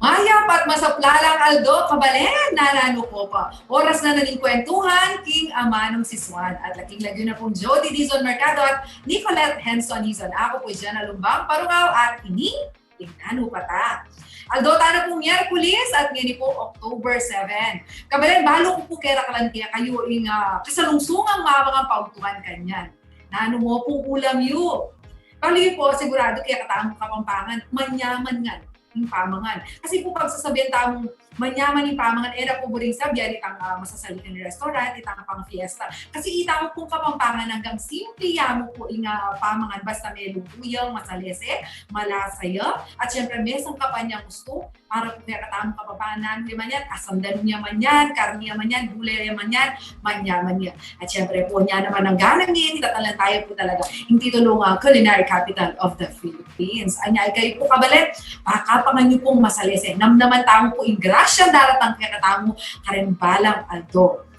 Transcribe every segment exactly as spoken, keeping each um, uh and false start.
Mayap at masaplalang aldo, kabalen, nananu ko pa. Oras na na ning kwentuhan king amanung sisuan. At laking lagyu na pung Jody Dizon Mercado at Nicolette Henson Hizon. Aku pu i Jana Lumbang Parungaw at ini ing Nanu Pa Ta. Aldo tana pung Miyerkules at ngeni pu October seven. Kabalen, balu ku pu keraklan kekayu ing, ah, kasalungsungang mamangan, pautuan kanyan. Nanu mu pung ulam yu? Balu yu pu, siguradu kekatamu Kapampangan, manyaman ngan ing pamangan. Kasi pu pagsasabian tamung manyaman ing pamangan, e na pu buring sabian itang, ah, masasalikan restaurant, itang pang-fiesta. Kasi itamu pung Kapampangan anggang simple ya mu pu ing, ah, pamangan, basta metung ya, masalese, malasa ya, at siyempre mesang kapan yang gustu, para pu kekatamu Kapampangan, nanu ya man yan, asam danum ya man yan, karni ya man yan, gulay ya man yan, manyaman ya. At siyempre pu, nya naman anggang ngeni, itatalan tayu pu talaga ing titulung, ah, Culinary Capital of the Philippines. Anya ikayu pu, kabalen, pakapangan yu pung masalese. Namnaman tamu pu ing grasya daratang kekatamu kareng balang aldo.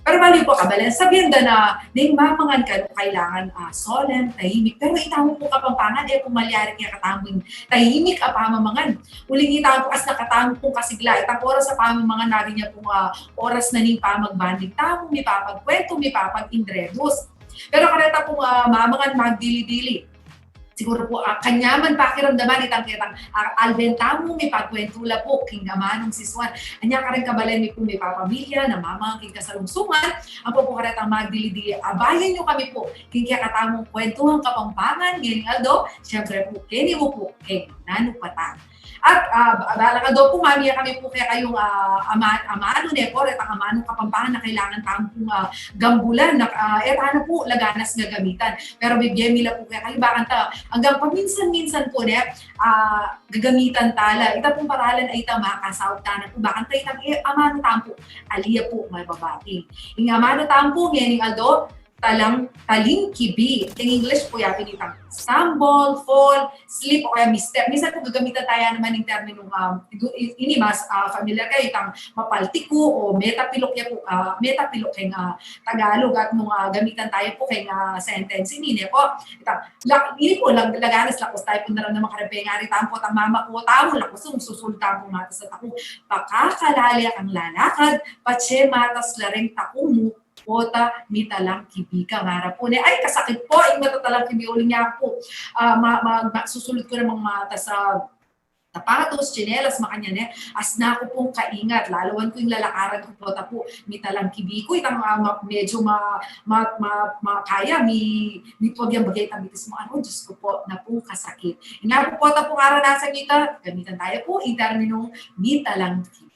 Pero balu yu pu, kabalen, sabian da na ning mamangan kanu kailangan, ah, solemn, tahimik. Pero itamu pu Kapampangan, e pu malyari kekatamu ing tahimik a pamamangan. Uling itamu pu, as na katamu pung kasigla, itang oras a pamamangan, nanu ya pung, ah, oras na ning pamag-bonding tamu, mipapagkwentu, mipapag-introduce. Pero kareta pung, ah, mamangan magdili-dili, siguru pu, ah, kanyaman pakiramdaman itang ketang, ah, alben tamu, mipagkwentu la pu king amanung sisuan. Anya kareng kabalen mi pu mipapamilya, namamangan king kasalungsungan, ampo pu karetang magdili-dili, abayan yu kami pu king kekatamung Kwentuhang Kapampangan ngening aldo, siyempre pu, keni mu pu keng Nanu Pa Ta. At, ah, ba-, balang aldo pu, mamye kami pu kekayung, ah, ama-, amanu, ne pu, retang amanung Kapampangan a kailangan tamu pung, ah, gambulan, na, ah, e tana pu laganas gagamitan. Pero bibie mi la pu kekayu, bakanta anggang paminsan-minsan pu, ne, ah, gagamitan tala. Ita pung paralan a ita makasaup tana pu, bakanta itang, e, amanu tamu pu, ali ya pu mababating. Ing amanu tamu pu ngening aldo, talang, taling kibi. Ing English pu ya pin itang stumble, fall, slip, o kaya misstep. Minsan pu gagamitan taya naman ing terminung, um, igu-, i-, ini mas, ah, familiar kayu, itang mapaltiku o metapilok ya pu, ah, metapilok keng, ah, Tagalog. At nung, ah, gamitan taya pu keng, ah, sentence ini, ne pu, itang, la-, ini pu, lag-, laganas lakus taya pu naramdaman kareng pengari tamu pu, itang mamaku tamu, lakus ing susulut tamu pung matas a taku. Pakakalale kang lalakad, patse matas la reng taku mu, pota mitalang kibi ka, ngara pu, ne. Ay, kasakit pu ing matatalang kibi, uling aku pu, ah, ma-, ma-, ma-, susulut ku namang matas a sapatos, tsinelas, makanyan, ne. As na ku pung kaingat, lalawan ku ing lalakaran ku, pota pu mitalang kibi ku, itang, ah, ma-, medyo ma-, ma-, ma-, ma-, kaya mi, mi pu agyang bagay itang bitis mu, ano, Diyos ku pu, na pung kasakit. Ina pu, pota pung aranasan yu ita, gamitan taya pu ing terminung mitalang kibi.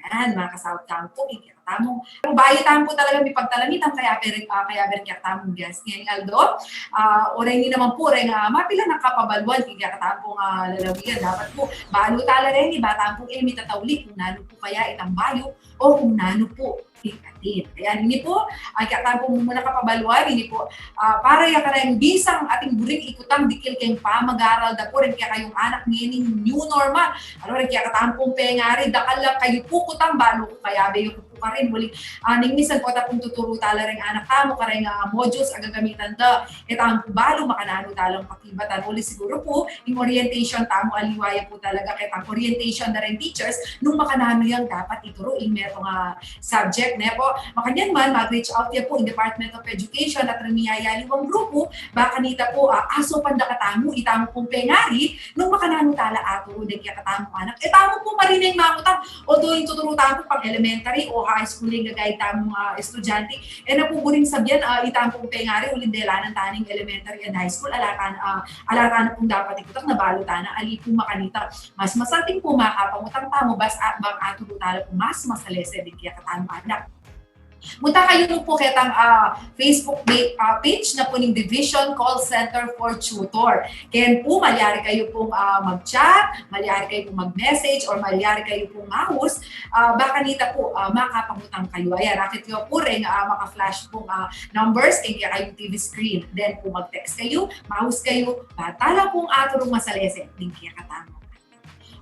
Ayan, makasaup tamu pu king kekatamung, bayu tamu pu talaga mipagtalam itang kayabe reng, ah, kayabe reng kekatamung guest ngening aldo. Ah, o reng ini naman pu reng, ah, mapilan a kapabaluan king kekatamung, ah, lalawigan. Dapat pu balu tala reni, ba tamu pu e mitatauli kung nanu pu kaya itang bayu o kung nanu pu ing atin. Ayan, ini pu, ah, kekatamung mumuna kapabaluan, ini pu, ah, para ya kareng bisang atin buring ikutang dikil keng pamag-aral da pu, reng kekayung anak ngening new normal. Ano, reng kekatamung pengari, dakal la kayu pu kutang, balu ku kayabe yu ku pu karin. Uling, ah, ning minsan pota pung tuturu tala reng anak tamu kareng, ah, modules a gagamitan da, e tamu pu balu makananu talang pakibatan. Uling siguru pu, ing orientation tamu, aliwa ya pu talaga ketang orientation da reng teachers nung makananu yang dapat ituru ing metung a subject, ne pu. Makanyan man, mag-reach out ya pu ing Department of Education at reng miyayaliwang grupu, ba kanita pu, ah, asupan da katamu itamu pung pengari nung makananu tala aturu deng kekatamung anak. E tamu pu marineng mangutang, although ing tuturu tamu pang elementary o high school ing ga-guide tamung, ah, estudyante, e na pu buring sabian, ah, itamu pung pengari uling delanan tana ning elementary and high school, ala tana, ah, ala tana pung dapat ikutang, na balu tana ali pu makanita. Mas masanting pu makapangutang tamu bas-, ah, bang aturu tala pu mas masalese deng kekatamung anak. Munta kayu pu ketang, ah, Facebook pa-, ah, page na pu ning Division Call Center for Tutor. Ken pu, malyari kayu pung, ah, mag-chat, malyari kayu pung mag-message, or malyari kayu pung maus, ah, ba kanita pu, ah, makapangutang kayu. Ayan, akit yu pu reng, ah, maka-flash pung, ah, numbers keng kekayung T V screen. Then pu mag-text kayu, maus kayu, ba tala pung aturung masalese deng kekatamung anak.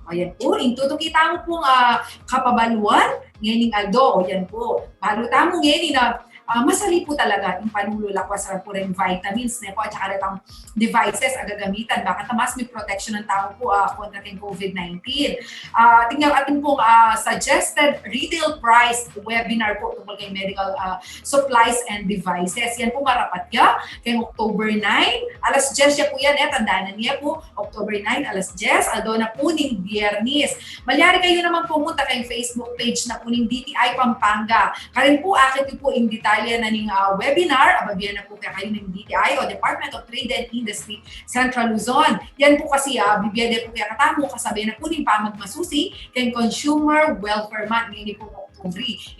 O yan pu, ing tutuki tamu pung, ah, kapabaluan ngening aldo. O yan pu, balu tamu ngeni na, ah, masali pu talaga ing panulu, lakwas ra pu reng vitamins, ne pu, at saka retang devices a gagamitan. Bakanta mas mi protection tamu pu, ah, kontra keng COVID nineteen. Ah, atin ya, atin pung, ah, suggested retail price webinar pu tungkul keng medical, ah, supplies and devices. Yan pu marapat ya keng October nine. Alas diyes ya pu yan, e, tandanan ye pu, October nine, alas diyes, aldo na pu ning Biyernes. Malyari kayu naman pumunta keng Facebook page na pu ning D T I Pampanga. Karin pu, akit yu pu ing detalye na ning, ah, webinar a bibie na pu kekayu ning D T I o Department of Trade and Industry, Central Luzon. Yan pu kasi, ah, bibie de pu kekatamu kasabe na pu ning pamagmasusi keng Consumer Welfare Month ngeni pung October.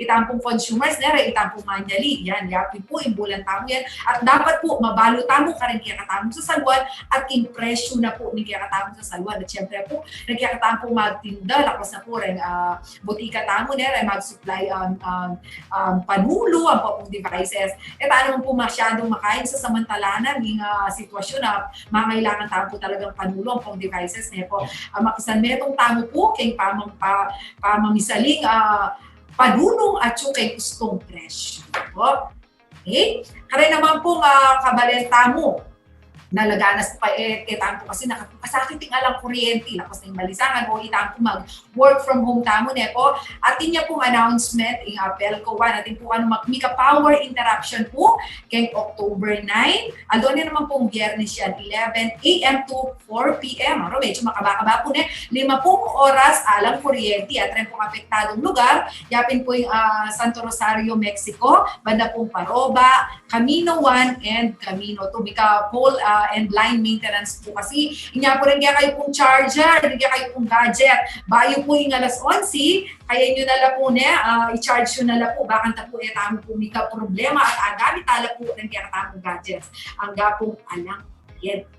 Ita pung consumers, ne, re, ita pung manyali. Yan, yapin pu ing bulan tamu yan. At dapat pu mabalu tamu kareng kekatamung sasaluan at ing presyu na pu ning kekatamung sasaluan. At siyempre pu, reng kekatamung magtinda, lakwas na pu reng, ah, butika tamu, ne, reng mag-supply, um, um, um, panulu, ampong devices. E ta naman pu masyadung makain sa samantalanan ning, ah, sitwasyun a mangailangan tamu pu talagang panulu ampong devices, ne pu. Ah, makisanmetung tamu pu keng pamang-, pa-, pamamisaling, ah, panulu at saka keng ustung presyu pu. Okay? Karin naman pung, ah, kabalen tamu, nalaganas pa, e, e tamu kasi nakasakit ing alang kuryente, lakwas na ing balisangan, o ita pu mag-work from home tamu, ne pu. Atin ya pung announcement ing, ah, PELCO one, atin pu kanu mag-, mika-power interruption pu keng October nine. Aldo ne naman pung Biyernes yan, eleven A M to four P M. Aro, medyu makaba-kaba pu, ne. Lima pung oras alang kuryente at reng pung apektadung lugar, yapin pu ing, ah, Santo Rosario, Mexico, banda pung Paroba, Camino one and Camino two. Mika pole, ah, and line maintenance pu kasi. Inya pu reng kekayu pung charger, reng kekayu pung gadget. Bayu pu ing alas onse, kaya yu na la pu, ne, ah, i-charge yu na la pu. Bakanta pu e tamu pu mika problema at agamit ta la pu reng kekatamung gadgets angga pung alang kuryente.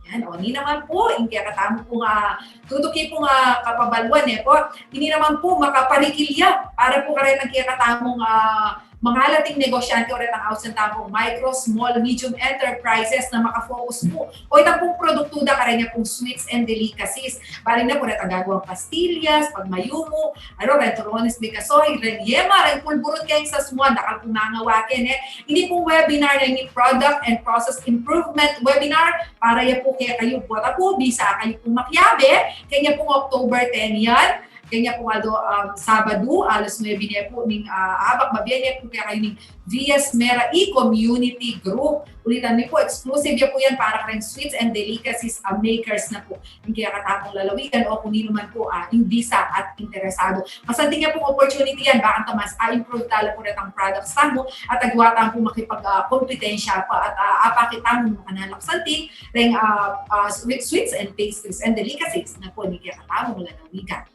Yan, o, ini naman pu ing kekatamu pung, ah, tutuki pung, ah, kapabaluan, ne pu. Ini naman pu makaparikil ya para pu kareng kekatamung, ah, mangalating negosyante o retang ausan tamu pung micro, small, medium enterprises na maka-focus pu. O, ita pung produktu da kareng ya pung sweets and delicacies. Bali na pu retang gagawang pastillas, pagmayumu, aro, reng turones de kasoy, reng yema, reng pulburut keng sasmuan, dakal pu mangawake, ne. Ini pung webinar na ini, product and process improvement webinar, para ya pu kekayu. Buat a pu bisa kayu pu makiabe, keng ya pung October ten yan, keng ya pung aldo, um, Sabadu, alas nuebe ne pu ning, ah, abak, bibie ne pu kekayu ning Vias Mera E-Community Group. Ulitan mi pu, exclusive ya pu yan para kareng sweets and delicacies, ah, makers na pu ing kekatamung lalawigan o kung ninu man pu, ah, ing bisa at interesado. Masanting ya pung opportunity yan, bakanta mas a-improve ta la pu retang products tamu at agwa tamu pu makipag, ah, kompetensya pa at, ah, apakit tamu makanalak santing reng, ah, ah, swe-, sweets and pastries and delicacies na pu ning kekatamung lalawigan.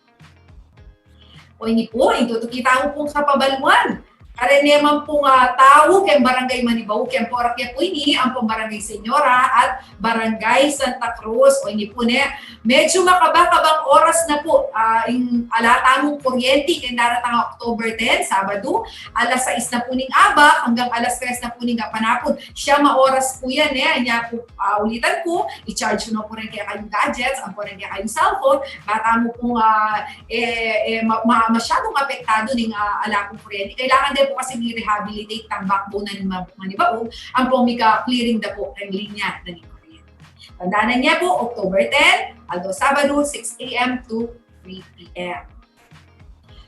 O, ini pu ing tutuki tamu pung kapabaluan. Kareng neman pung, ah, tau keng Barangay Manibao, keng parokya pu ini, ampong Barangay Señora at Barangay Santa Cruz. O, ini pu, ne, medyu makaba-kabang oras na pu, ah, ing ala tamung kuryente keng daratang October ten, Sabadu, alas sais na pu ning abak anggang alas tres na pu ning apanapun. Siyam a oras pu yan, ne. Anya pu, ah, ulitan ku, i-charge yu na pu reng kekayung gadgets, ampong reng kekayung cellphone, ba tamu pung, ah, e, e, ma-, ma-, masyadung apektadu ning, ah, ala pung kuryente. Kailangan de pu kasing i-rehabilitate itang backbone na ning Ma-, Manibao, ampong mika-clearing da pu reng linya na ning kuryente. Tandanan ye pu, October ten, aldo Sabadu, six A M to three P M.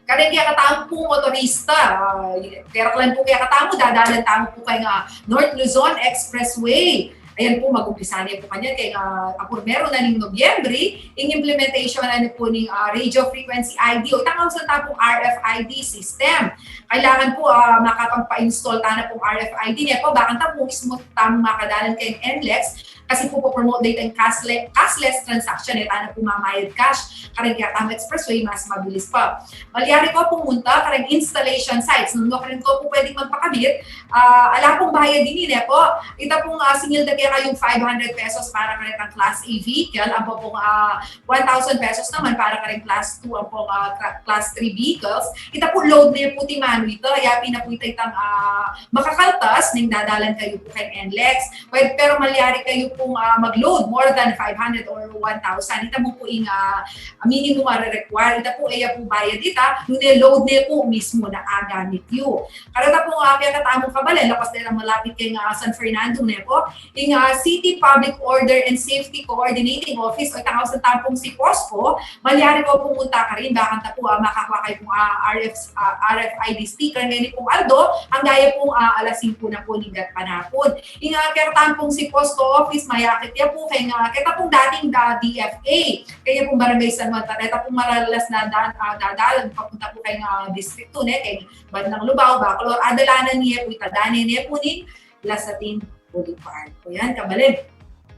Kareng kekatamu pung motorista, ah, teraklan pu kekatamu, dadalan tamu pu keng, ah, North Luzon Expressway. Ayan pu, mag-umpisa ne pu kanyan keng, ah, a, purmeru na ning Nobyembre, ing implementation na ne pu ning, ah, radio frequency I D o itang ausan ta pung R F I D system. Kailangan pu, ah, makapagpa-install ta na pung R F I D, ne pu, bakanta pu mismu tamu makadalan keng NLEX, kasi pu, pu-promote da itang cashle-, cashless transaction, e ta na pu mamayad cash. Kareng kekatamung expressway, mas mabilis pa. Malyari ko pung munta kareng installation sites. Nung karin ko pu pwedeng magpakabit, ah, ala pung bayad ini, ne pu. Ita pung, ah, singil da kekayung five hundred pesos para karetang Class A vehicle, ampong pung, ah, one thousand pesos naman para kareng Class two, ampong, ah, tra-, Class three vehicles. Ita pu load ne pu timanu ita, yapin na pu ita itang, ah, makakaltas ning dadalan kayu pu keng NLEX. Pwede, pero malyari kayu pung, ah, mag-load more than five hundred or one thousand. Ita mu pu ing, ah, minimum a re-require. Ita pu, e ya pu bayad ita, nune load ne pu mismu na agamit yu. Kareta pung, ah, kekatamung kabalen, lakwas de la malapit keng, ah, San Fernando, ne pu. Ing, ah, City Public Order and Safety Coordinating Office, o itang ausan tamu pung CPOSCO, malyari kayu pumunta karin, bakanta pu, ah, makakua kayu pung, ah, R F, ah, R F I D sticker ngeni pung aldo, angga ya pung, ah, alas singku na pu ning gatpanapun. Ing, ah, kekatamung CPOSCO office, mayakit ya pu keng, ah, keta pung dating da D F A, kaya pung Barangay San Juan, kareta pung maralas na da-, ah, dadalan papunta pu keng, ah, distriktu, ne, keng bandang Lubao, Bacolor, adalanan ne pu ita, danan ne pu ning Lasatin Boulevard. O yan, kabalen.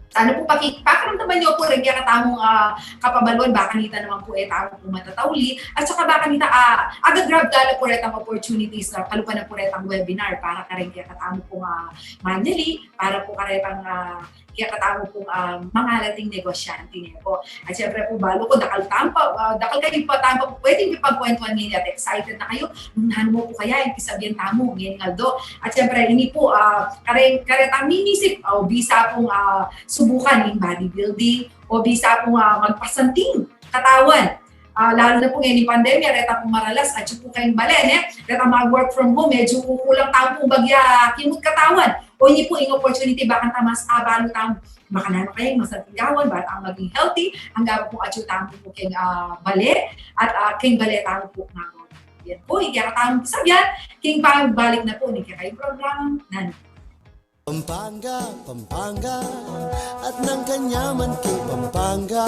Sana pu paki-, pakiramdaman yu pu rin kekatamung, ah, kapabaluan, baka kanita naman pu e tamu pu matatauli. At saka baka kanita, ah, aga-grab da la pu retang opportunities, ah, kalupa na pu retang webinar para karing kekatamu pung, ah, manyali, para pu karetang, ah, kekatamu pung, ah, mangalating negosyante, ne pu. At syempre pu, balu ku, dakal tamu pa, ah, dakal kayu pa tamu pa pwedeng ipagkwentuhan ngeni at excited na kayu. Nanu mu pu kaya ing pisabyan tamu ngeni ngan aldo? At syempre, ini pu, ah, kare-, karetang minisip, ah, o bisa pung, ah, subukan ing bodybuilding, o bisa pung, ah, magpasanting katawan. Ah, lalu na pu ngeni pandemya, reta pung maralas, atyu pu keng bale, ne? Reta mag-work from home, medyu kukulang tamu pung bagya kimut katawan. O ini pu ing opportunity, bakanta mas abalu tamu. Makananu kaya ing masanting katawan, ba tamu maging healthy, angga pu atyu tamu pu keng, ah, bale, at, ah, keng bale tamu pu nga. Yan pu ing kekatamung pisabyan, king pagbalik na pu ning kekayung programa, nanu. Pampanga, Pampanga, at nang kanyaman king Pampanga.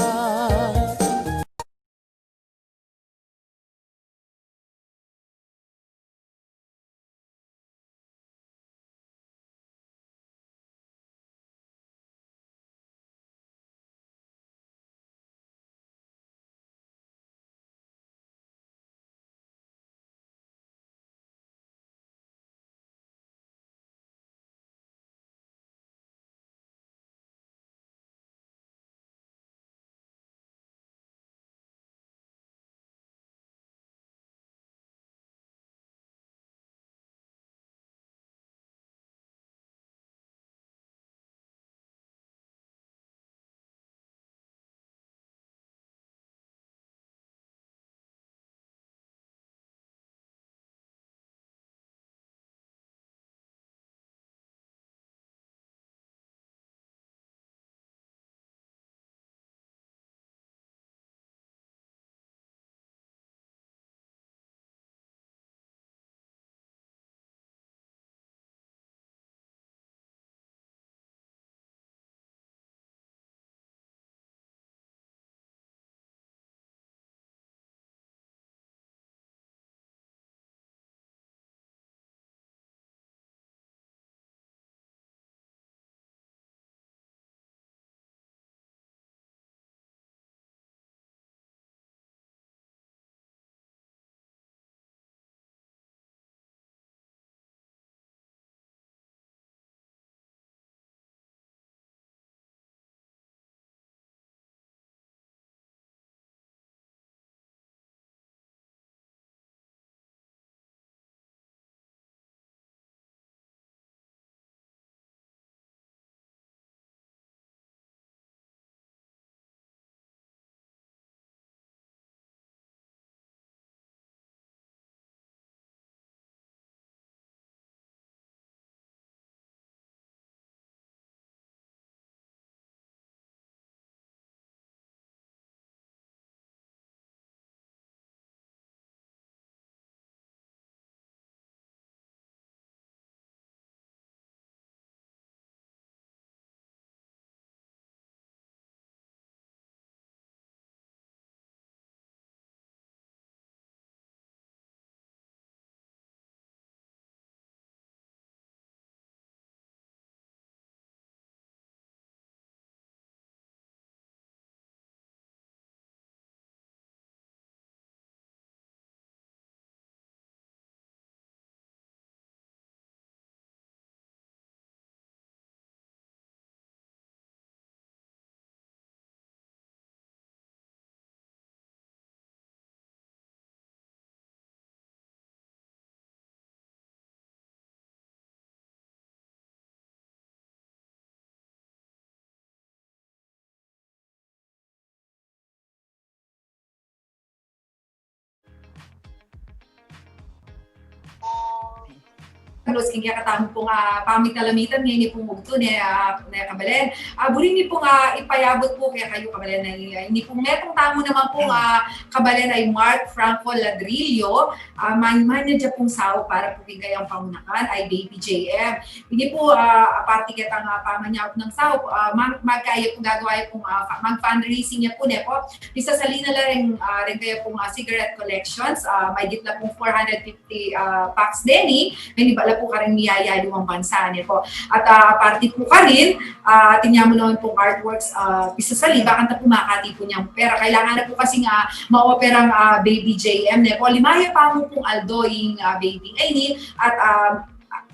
Carlos, king kekatamu pung, ah, pamikalamitan ngeni pung ugtu ne, ah, ne kabalen. Ah, buri mi pung, ah, ipayabut pu kekayu kabalen a, ah, ini pung metung tamu naman pung, ah, kabalen a i Mark Franco Ladrillo, ah, man, manyad ya pung saup para pu king kayang pangunakan a i Baby J M. Ini pu, ah, aparte ketang, ah, pamanyaup nang saup, ah, mag-, magkaya pu gagawa ya pung, ah, fa-, mag-fundraising ya pu, ne pu. Pisasali na la reng, ah, reng kaya pung, ah, cigarette collections, ah, mayigit na pung four hundred fifty, ah, packs deni, menibat la pu kareng miyayaliwang bansa, ne pu. At, ah, aparte pu karin, ah, atin ya mu naman pung artworks, ah, pisasali, bakanta pu makatipun yang pera. Kailangan na pu kasing ma-opera ang, ah, Baby J M, ne pu. Lima ya pamu pung aldo ing, ah, baby a ini, at, ah,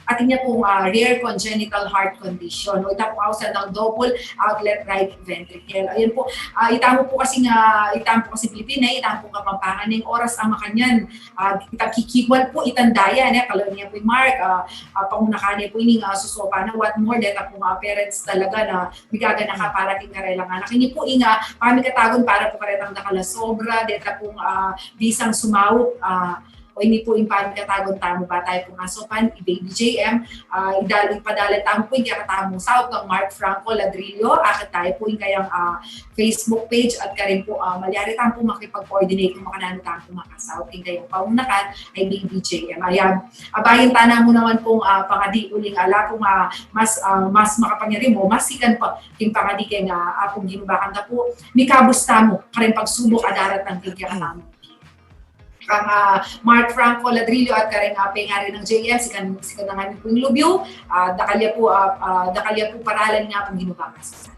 atin ya pung, ah, rare congenital heart condition. O ita pu ausan nang double outlet right ventricle. Ayan pu, ah, ita mu pu kasing, ah, ita mu pu kasing Pilipina, ita mu pu Kapampangan, ing oras a makanyan, ah, ita kikiwal pu itang daya, ne, kalau niya pu i Mark, ah, ah, pangunakan ne pu ining, ah, susopan na, what more, deta pung, ah, parents talaga na migaganaka para king karelang anak. Ini pu ing, ah, pamikatagun para pu karetang dakal a sobra, deta pung, ah, bisang sumaup, ah, o ini pu ing pamikatagun tamu ba tayu pung asopan, i Baby J M, ah, idal-, ipadalan tamu pu ing kekatamung saup kang Mark Franco Ladrillo, akit tayu pu ing kayang, ah, Facebook page at karin pu, ah, malyari tamu pu makipag-coordinate kung makananu tamu pu makasaup king kayang pangunakan a i Baby J M. Ayan, abayan ta na mu naman pung, ah, pangadi uling ala pung, ah, mas, ah, mas makapanyari mu, mas sikan pa king pangadi keng, ah, Apung Ginu, bakanta pu mikabus tamu kareng pagsubuk a daratang king kekatamu. Kang, ah, Mark Franco Ladrillo at kareng, ah, pengari nang J M, sikan, sikan na ngeni pu ing lub yu, ah, dakal ya pu, ah, ah, dakal ya pu paralan ing Apung Ginu, bakanta.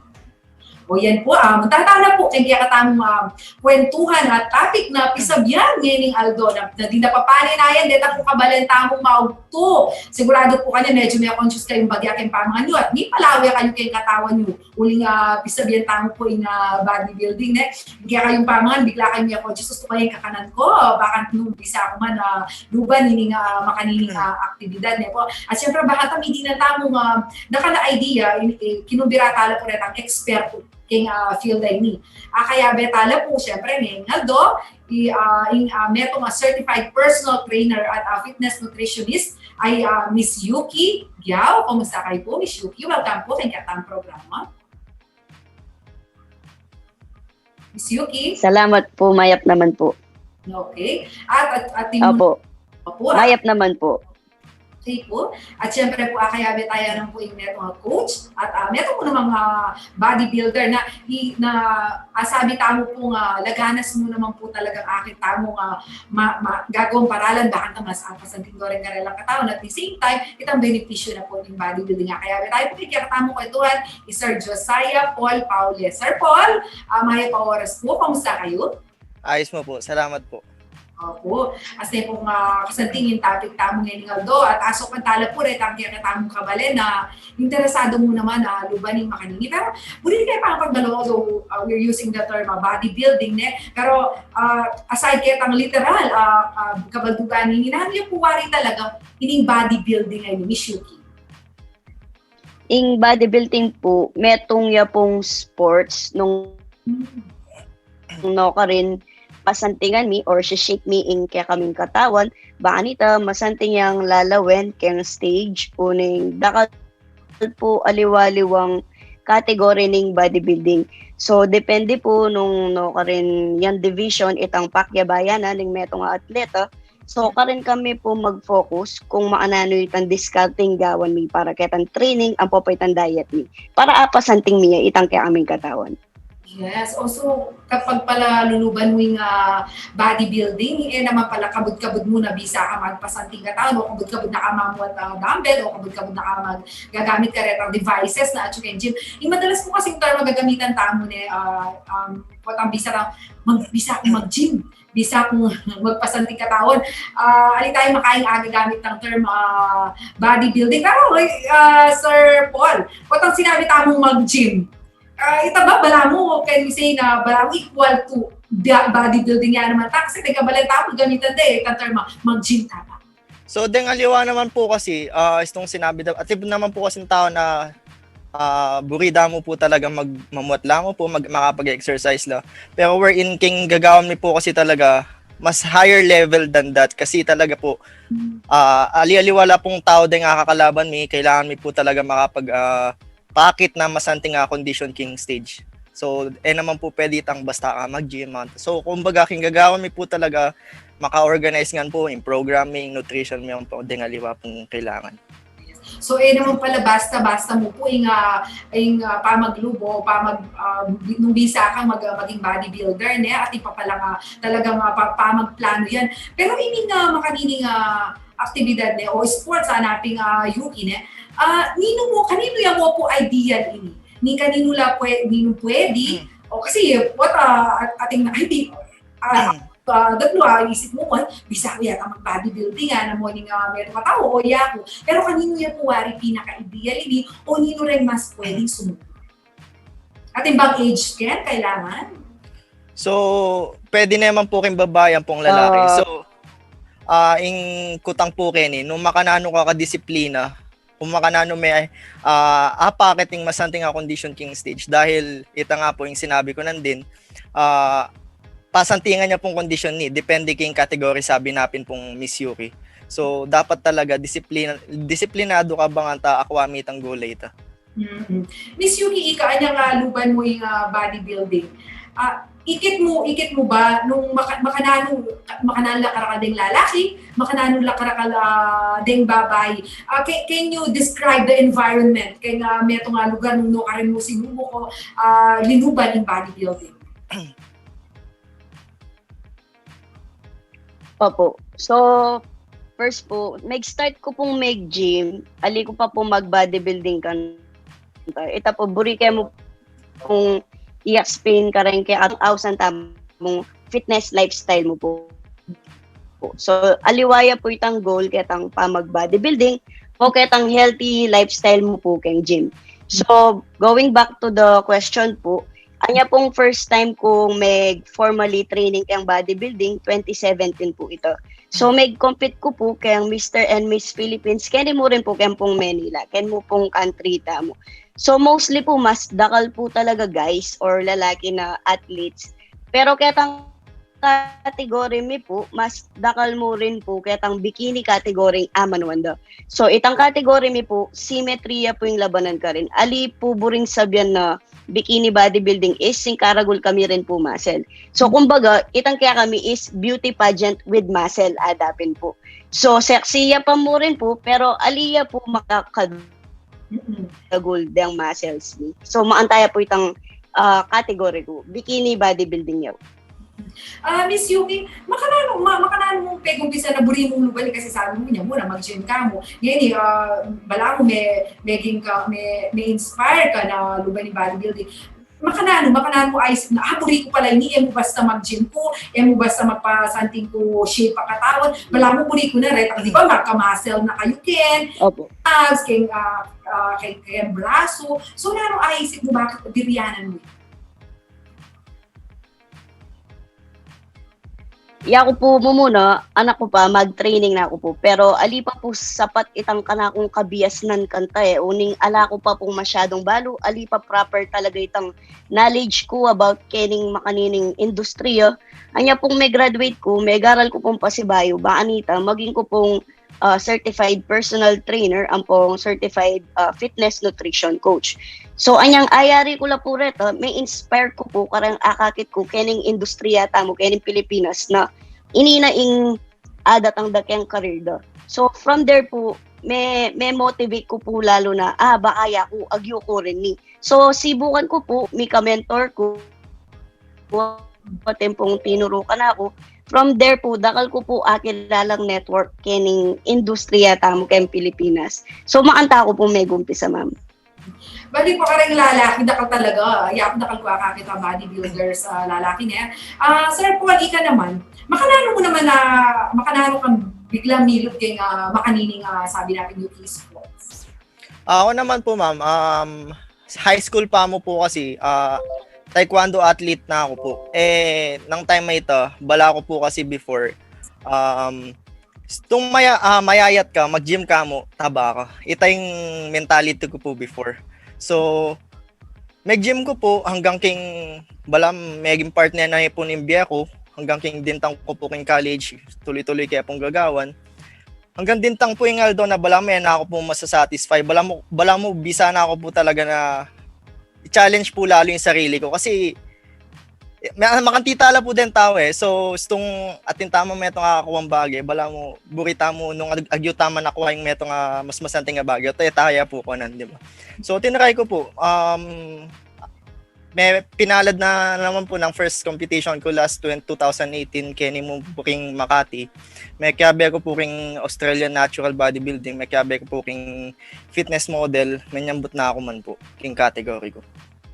O yan pu, ah, magtatana pu keng kekatamung, ah, kwentuhan at topic na pisabian ngening aldo na, na dinapapanin na yan, deta pu kabalen tamung maugtu. Sigurado pu kanyan, medyu me-conscious kayung bagya keng pamangan yu at mipalawe kayu keng katawan yu. Uling, ah, pisabian tamu pu ing, ah, bodybuilding, ne? Kaya kayung pamangan, bigla kayung me-conscious, gustu kayu ing kakanan ku, bakanta nung bisa ku man, ah, luban ining, ah, makanini, ah, aktibidad, ne pu. At siyempre, bakanta midinan tamu, ah, dakal a idea, in, eh, kinumbira ta la pu retang eksperto keng, ah, field a ini. Akayabe ta la pu, siyempre, ngeni aldo, i, ah, ing, ah, metung a certified personal trainer at, ah, fitness nutritionist a i, ah, Miss Yuki Giao. Kumusta kayu pu, Miss Yuki? Welcome pu keng kekatang programa. Miss Yuki? Salamat pu, mayap naman pu. Okay. At, at, at yung Opo. Opo, ah. Mayap naman pu. Okay pu. At siyempre pu, akayabe ta ya naman pu ing metung a coach. At, ah, metung pu namang, ah, bodybuilder na, i-, na, ah, sabi tamu pu nga, laganas mu naman pu talagang akit tamu nga, ma-, ma-, gagawang paralan, bakanta mas apasanting do reng karelang katawan. At the same time, itang benepisyu na pu ning bodybuilding. Akayabe tayu pu king kekatamung kwentuhan, i Sir Josiah Paul Paule. Sir Paul, ah, mayap a oras pu. Kumusta kayu? Ayos mu pu. Salamat pu. Opu. Asta pung, ah, kasanting ing topic tamu ngening aldo, at asupan ta la pu retang kekatamung kabalen a interesadu mu naman, ah, luban ing makanini. Pero, buri ke pang pagdalo, although, ah, we're using the term, ah, bodybuilding, ne? Pero, ah, aside ketang literal, ah, ah, kabaldugan nini, nanu ya pu wari talaga ining bodybuilding a ini, Miss Yuki? Ing bodybuilding pu, metung ya pung sports nung, nung nukarin pasantingan mi or sishape mi ing kekaming katawan, ba kanita masanting yang lalawen keng stage, uling dakal pu aliwa-aliwang category ning bodybuilding. So, depende pu nung nukarin yang division itang pakyabayan na ning metung a atleta. So, karin kami pu mag-focus kung makananu itang diskarteng gawan mi para ketang training, ampo pa itang diet mi. Para apasanting mi ya itang kekaming katawan. Yes. Also, kapag pala luluban mu ing, ah, bodybuilding, e naman pala kabud-kabud mu na bisa ka magpasanting katawan, o kabud-kabud na ka mamuat, ah, dumbbell, o kabud-kabud na ka mag-, gagamit ka retang devices na atyu keng gym. Ing madalas pu kasing term a gagamitan tamu ne, ah, um, potang bisa na, mag-, bisa kung mag-gym, bisa kung magpasanting katawan. Ah, ali tayu makaing agagamit nang term, ah, bodybuilding. Pero, ah, Sir Paul, potang sinabi tamung mag-gym, ah, ita ba, balamu, can we say na balamu equal to ba-, bodybuilding ya naman ta? Kasi nagkabalen tamu, gamitan da, eh, itang term, ah, mag-gym, tama? So, deng aliwa naman pu kasi, ah, istung sinabi da, atib naman pu kasing tau na, ah, buri da mu pu talaga mag-, mamuat la mu pu, mag-, makapag-exercise la. Pero wherein king gagawan mi pu kasi talaga, mas higher level than that kasi talaga po, ah, ali-aliwa la pung tau deng akakalaban mi, kailangan mi po talaga makapag, ah, pakit na masanting a condition king stage. So, e naman po pwede itang basta ka mag-gym. Mga, so, kumbaga, king gagawan mi po talaga, maka-organize ngan po, ing programming, nutrition, mi po, deng aliwa pong kailangan. So, e naman pala basta-basta mu pu ing, ah, ing, ah, pamaglubo, pamag, ah, bi-, nung bisa kang mag-, maging bodybuilder, ne? At ipapalang, ah, talagang, ah, pa-, pamagplano yan. Pero ining, ah, makanining, ah, aktibidad, ne? O sports, ah, naping, ah, Yuki, ne? Ah, ninu mu, kaninu ya mu pu idea ini? Ning kaninu la pwe-, ninu pwede? O kasi, what, ah, at-, ating na, ay, di, ah, ah, daglu, ah, isip mu, "Ay, bisa ku yata mag-bodybuilding, ah, na mo ning, ah, metung a tau, o yaku." Pero kaninu ya pu wari pinaka-ideal ini, o ninu reng mas pwedeng sumuko? Atin bang age ken kailangan? So, pwede naman po king babai ampong lalaki. So, ah, ing kutang po keni, nung makananu ka kadisiplina, kung makananu me, ah, apakit ing masanting a condition king stage. Dahil ita nga po ing sinabi ku nandin, ah, pasantingan ya pung kondisyon ini, depende king category sabi napin pung Miss Yuki. So, dapat talaga disiplina, disiplinadu ka bang anta akwa mi itang goal a ita. Mm-mm. Miss Yuki, ika, anyang, ah, luban mu ing, ah, bodybuilding. Ah, ikit mu, ikit mu ba nung maka-, makananu, makananu la karakal deng lalaki, makananu la karakal, ah, deng babai? Ah, ca-, can you describe the environment? Keng, ah, metung a lugar nung nukarin mu sumuko, ah, linuban ing bodybuilding? Opo. So, first po, mag-start ku pung mag-gym, ali ku pa po mag-bodybuilding kanta. Ita po, buri ke mu pung i-explain kareng ke at ausan tamung fitness lifestyle mu po. So, aliwa ya po itang goal ketang pamag-bodybuilding o ketang healthy lifestyle mu po keng gym. So, going back to the question po, anya pong first time kung mag-formally training keng bodybuilding, twenty seventeen po ita. So, mag-compete ku po keng Mister and Miss Philippines. Keni mu rin po keng pung Manila. Keni mu pung country tamu. So, mostly po, mas dakal po talaga guys or lalaki na athletes. Pero ketang category mi po, mas dakal mu rin po ketang bikini category ing amanuan da. So, itang category mi po, symmetry ya po ing labanan karin. Ali po buring sabian na bikini bodybuilding is singkaragul kami rin po muscle. So, kumbaga, itang kekami is beauty pageant with muscle, adapin po. So, sexy ya pa mu rin po, pero ali ya po makakad- Mm-mm. Dagul deng muscles mi. So, maanta ya po itang, ah, category ku. Bikini bodybuilding ya. Ah, Miss Yuki, makananu, ma-, makananu mu peg-umpisa na buri mung luban ini kasi sabi mu nya mu na mag-gym ka mu. Ngeni, ah, balamu me-, meging ka, me-, me-inspire ka na luban ing bodybuilding. Makananu, makananu mu aisip na, ah, buri ku pala ini, e mu basta mag-gym ku, e mu basta magpasanting ku shape a katawan. Balamu buri ku na, right? Di ba, magka-muscle na kayu ken. Opo. Abs, keng, ah, ah, keng, keng brasu. So, nanu aisip mu bakit birianan mu? Yaku po mumuna, anak ku pa, mag-training na ku po. Pero ali pa po sapat itang kanakung kabiasnan kanta e. Uling ala ku pa pong masyadung balu, ali pa proper talaga itang knowledge ku about kening makanining industriya. Anya pong me-graduate ku, me-garal ku pong pasibayu, bang kanita, maging ku pong ah, certified personal trainer, ampong certified, ah, fitness nutrition coach. So, anyang ayari ku la po reta, me-inspire ku po kareng akakit ku kening industriya tamu, kening Pilipinas na ini na ing adatang da keng career da. So, from there po, me-, me-motivate ku po lalu na, ah, baka yaku, agyu ku rin ni. So, sibukan ku po, mika-mentor ku, pati pong tinurukan na ku. From there po, dakal ku po akilalang network kening industriya tamu keng Pilipinas. So, maanta ku po megumpisa, ma'am. Bali po kareng lalaki, dakal talaga. Yaku dakal ku akakit a bodybuilders, ah, lalaki ne. Ah, Sir Paul, ika naman, makananu mu naman na, makananu kang biglang milub keng, ah, makanining, ah, sabi natin, Yuki Sports? Ako naman po, ma'am, um, high school pa mu po kasi, ah, taekwondo athlete na aku po. E, nang time a ita, bala ku po kasi before, um, tung maya-, ah, mayayat ka, mag-gym ka mu, taba ka. Ita ing mentality ku po before. So, mag-gym ku po hanggang king bala meging partner na pu ning bie ku, hanggang king dintang ku pu king college, tuloy-tuloy ke pung gagawan. Hanggang dintang pu ing aldo na balamu e na ku pu masasatisfy. Balamu, balamu bisa na ku pu talaga na i-challenge pu lalu ing sarili ku. Kasi, ma-, makanti tala pu deng tau e. So, istung atin tamu metung akakuang bage, balamu buri tamu nung ag-, agyu tamu na kuwa ing metung a mas masanting a bage. Te, taya pu kunan, di ba? So, tinry ku pu. Um, me-, pinalad na naman pu nang first competition ku last twen-, two thousand eighteen, keni mu pu king Makati. Mekiabe ku pu king Australian Natural Bodybuilding, mekiabe ku pu king fitness model, menyambut na ku man pu king category ku.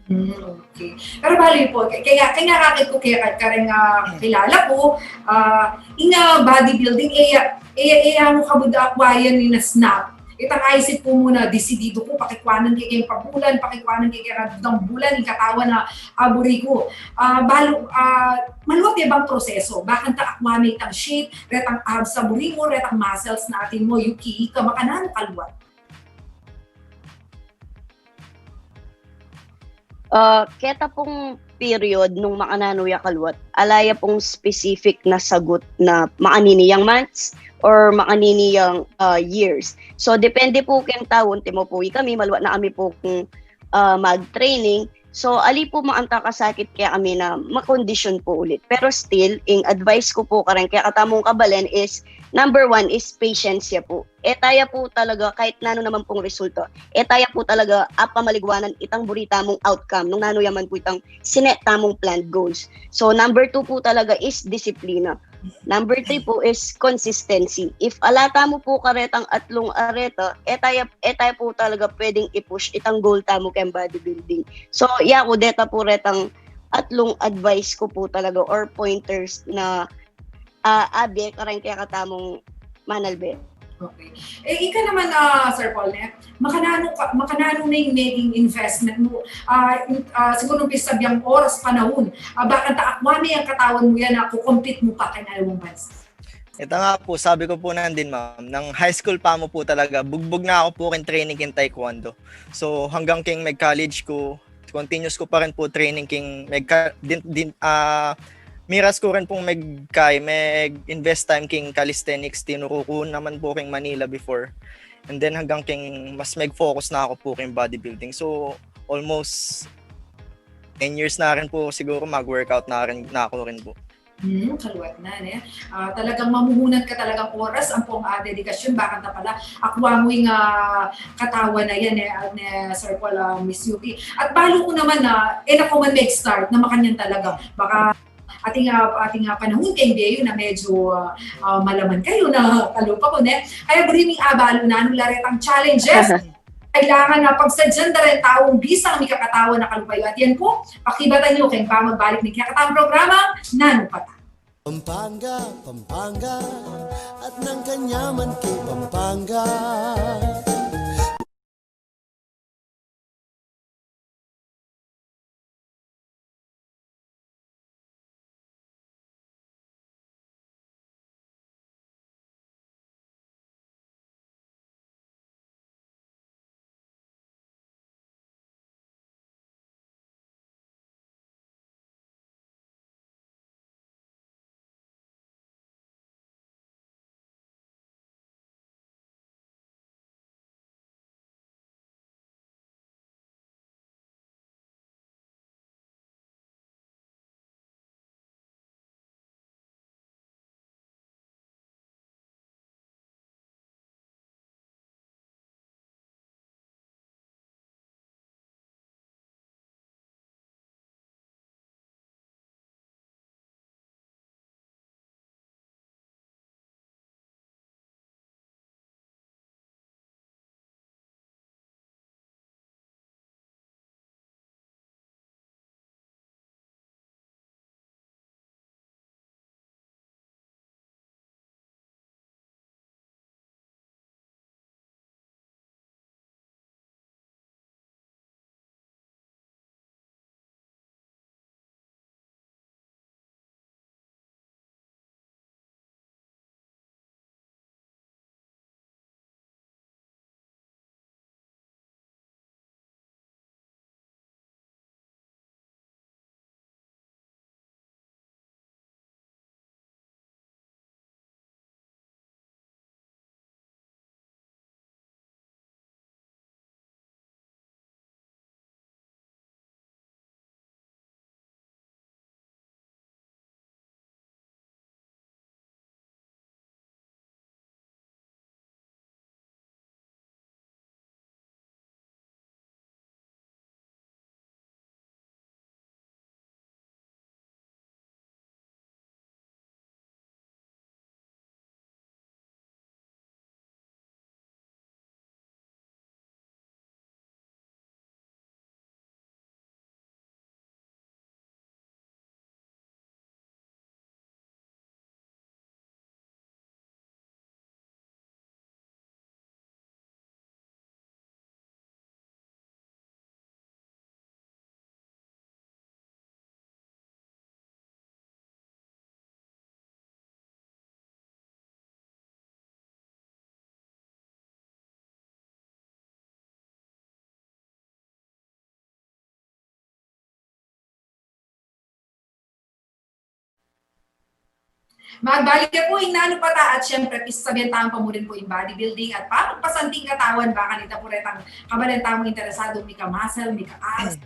Hmm, okay. Pero bale pu, ke-, kaya, kaya kakit ku kaya ka-, kareng, ah, kilala ku, ah, ing, ah, bodybuilding, e ya, e ya, e ya mu kabud akwayan ing snap. Itang aisip ku mu na desididu ku, pakikwanan ke keng pabulan, pakikwanan ke keng bulan, ing katawan a, ah, buri ku. Ah, balu, ah, maluat ya bang proseso, bakanta akwa me itang shape, retang abs a buri mu, retang muscles na atin mu, yuki, ika, makananu kaluat? Ah, keta pung period nung makananu ya kaluat, ala ya pung specific na sagut na makanini yang months or makanini yang, ah, years. So, depende pu keng tau, antimo pu ikami, maluat na kami pu kung, ah, mag-training. So, ali pu makanita kasakit kekami na makondisyon pu ulit. Pero still, ing advice ku pu kareng kekatamung kabalen is, number one is patience ya pu. E taya pu talaga, kahit nanu naman pung resulta, e taya pu talaga apamaligwanan itang buri tamung outcome nung nanu ya man pu itang sinet tamung planned goals. So, number two pu talaga is disiplina. Number three pu is consistency. If ala tamu pu karetang atlung areta, e taya, e taya pu talaga pwedeng i-push itang goal tamu keng bodybuilding. So, yaku, deta pu retang atlung advice ku pu talaga or pointers na, ah, abe kareng kekatamung manalbe. Okay. E, ika naman, ah, Sir Paul, ne? Makananu ka, makananu na ing maging investment mu? Ah, in, ah, siguru nung pisabi yang oras, panahun, ah, bakanta akwa me yang katawan mu yan, ah, kukompit mu pa keng aliwang bansa. Ita nga pu, sabi ku pu nandin, ma'am, nang high school pa mu pu talaga, bugbug na ku pu keng training keng taekwondo. So, hanggang keng mag-college ku, continuous ku pa rin pu training keng magka-, din, din, ah, miras ku rin pung mag-, kay, mag-invest time keng calisthenics, tinuru ku naman pu keng Manila before. And then hanggang keng mas mag-focus na ku pu keng bodybuilding. So, almost ten years na rin pu siguro mag-workout na rin, na ku rin pu. Hmm, kaluat na, ne? Ah, talagang mamuhunan ka talagang oras, ampong, ah, dedikasyon, bakanta pala akwa mu ing, ah, katawan na yan, eh, ah, ne Sir Paul, ah, Miss Yuki. At balu ku naman na, e na ku man mag-start na makanyan talaga. Baka ating, ah, ating, ah, panahun keng beyu na medyo, ah, ah, malaman kayu na kalupa ku, ne? Kaya buri ming abalu nanu la retang challenges. Kailangan na pagsadyan da reng taung bisang mikakatawan a kalupa yu. At yan pu, pakibatan yu keng pamagbalik ning kekatang programa, Nanu Pata. Pampanga, Pampanga, at nang kanyaman king Pampanga. Magbalik ke pu ing nanu pa ta at siyempre, pisasabian tamu pa mu rin pu ing bodybuilding at pamagpasanting katawan, baka nita pu retang kabalen tamu interesadu mika-muscle, mika-abs.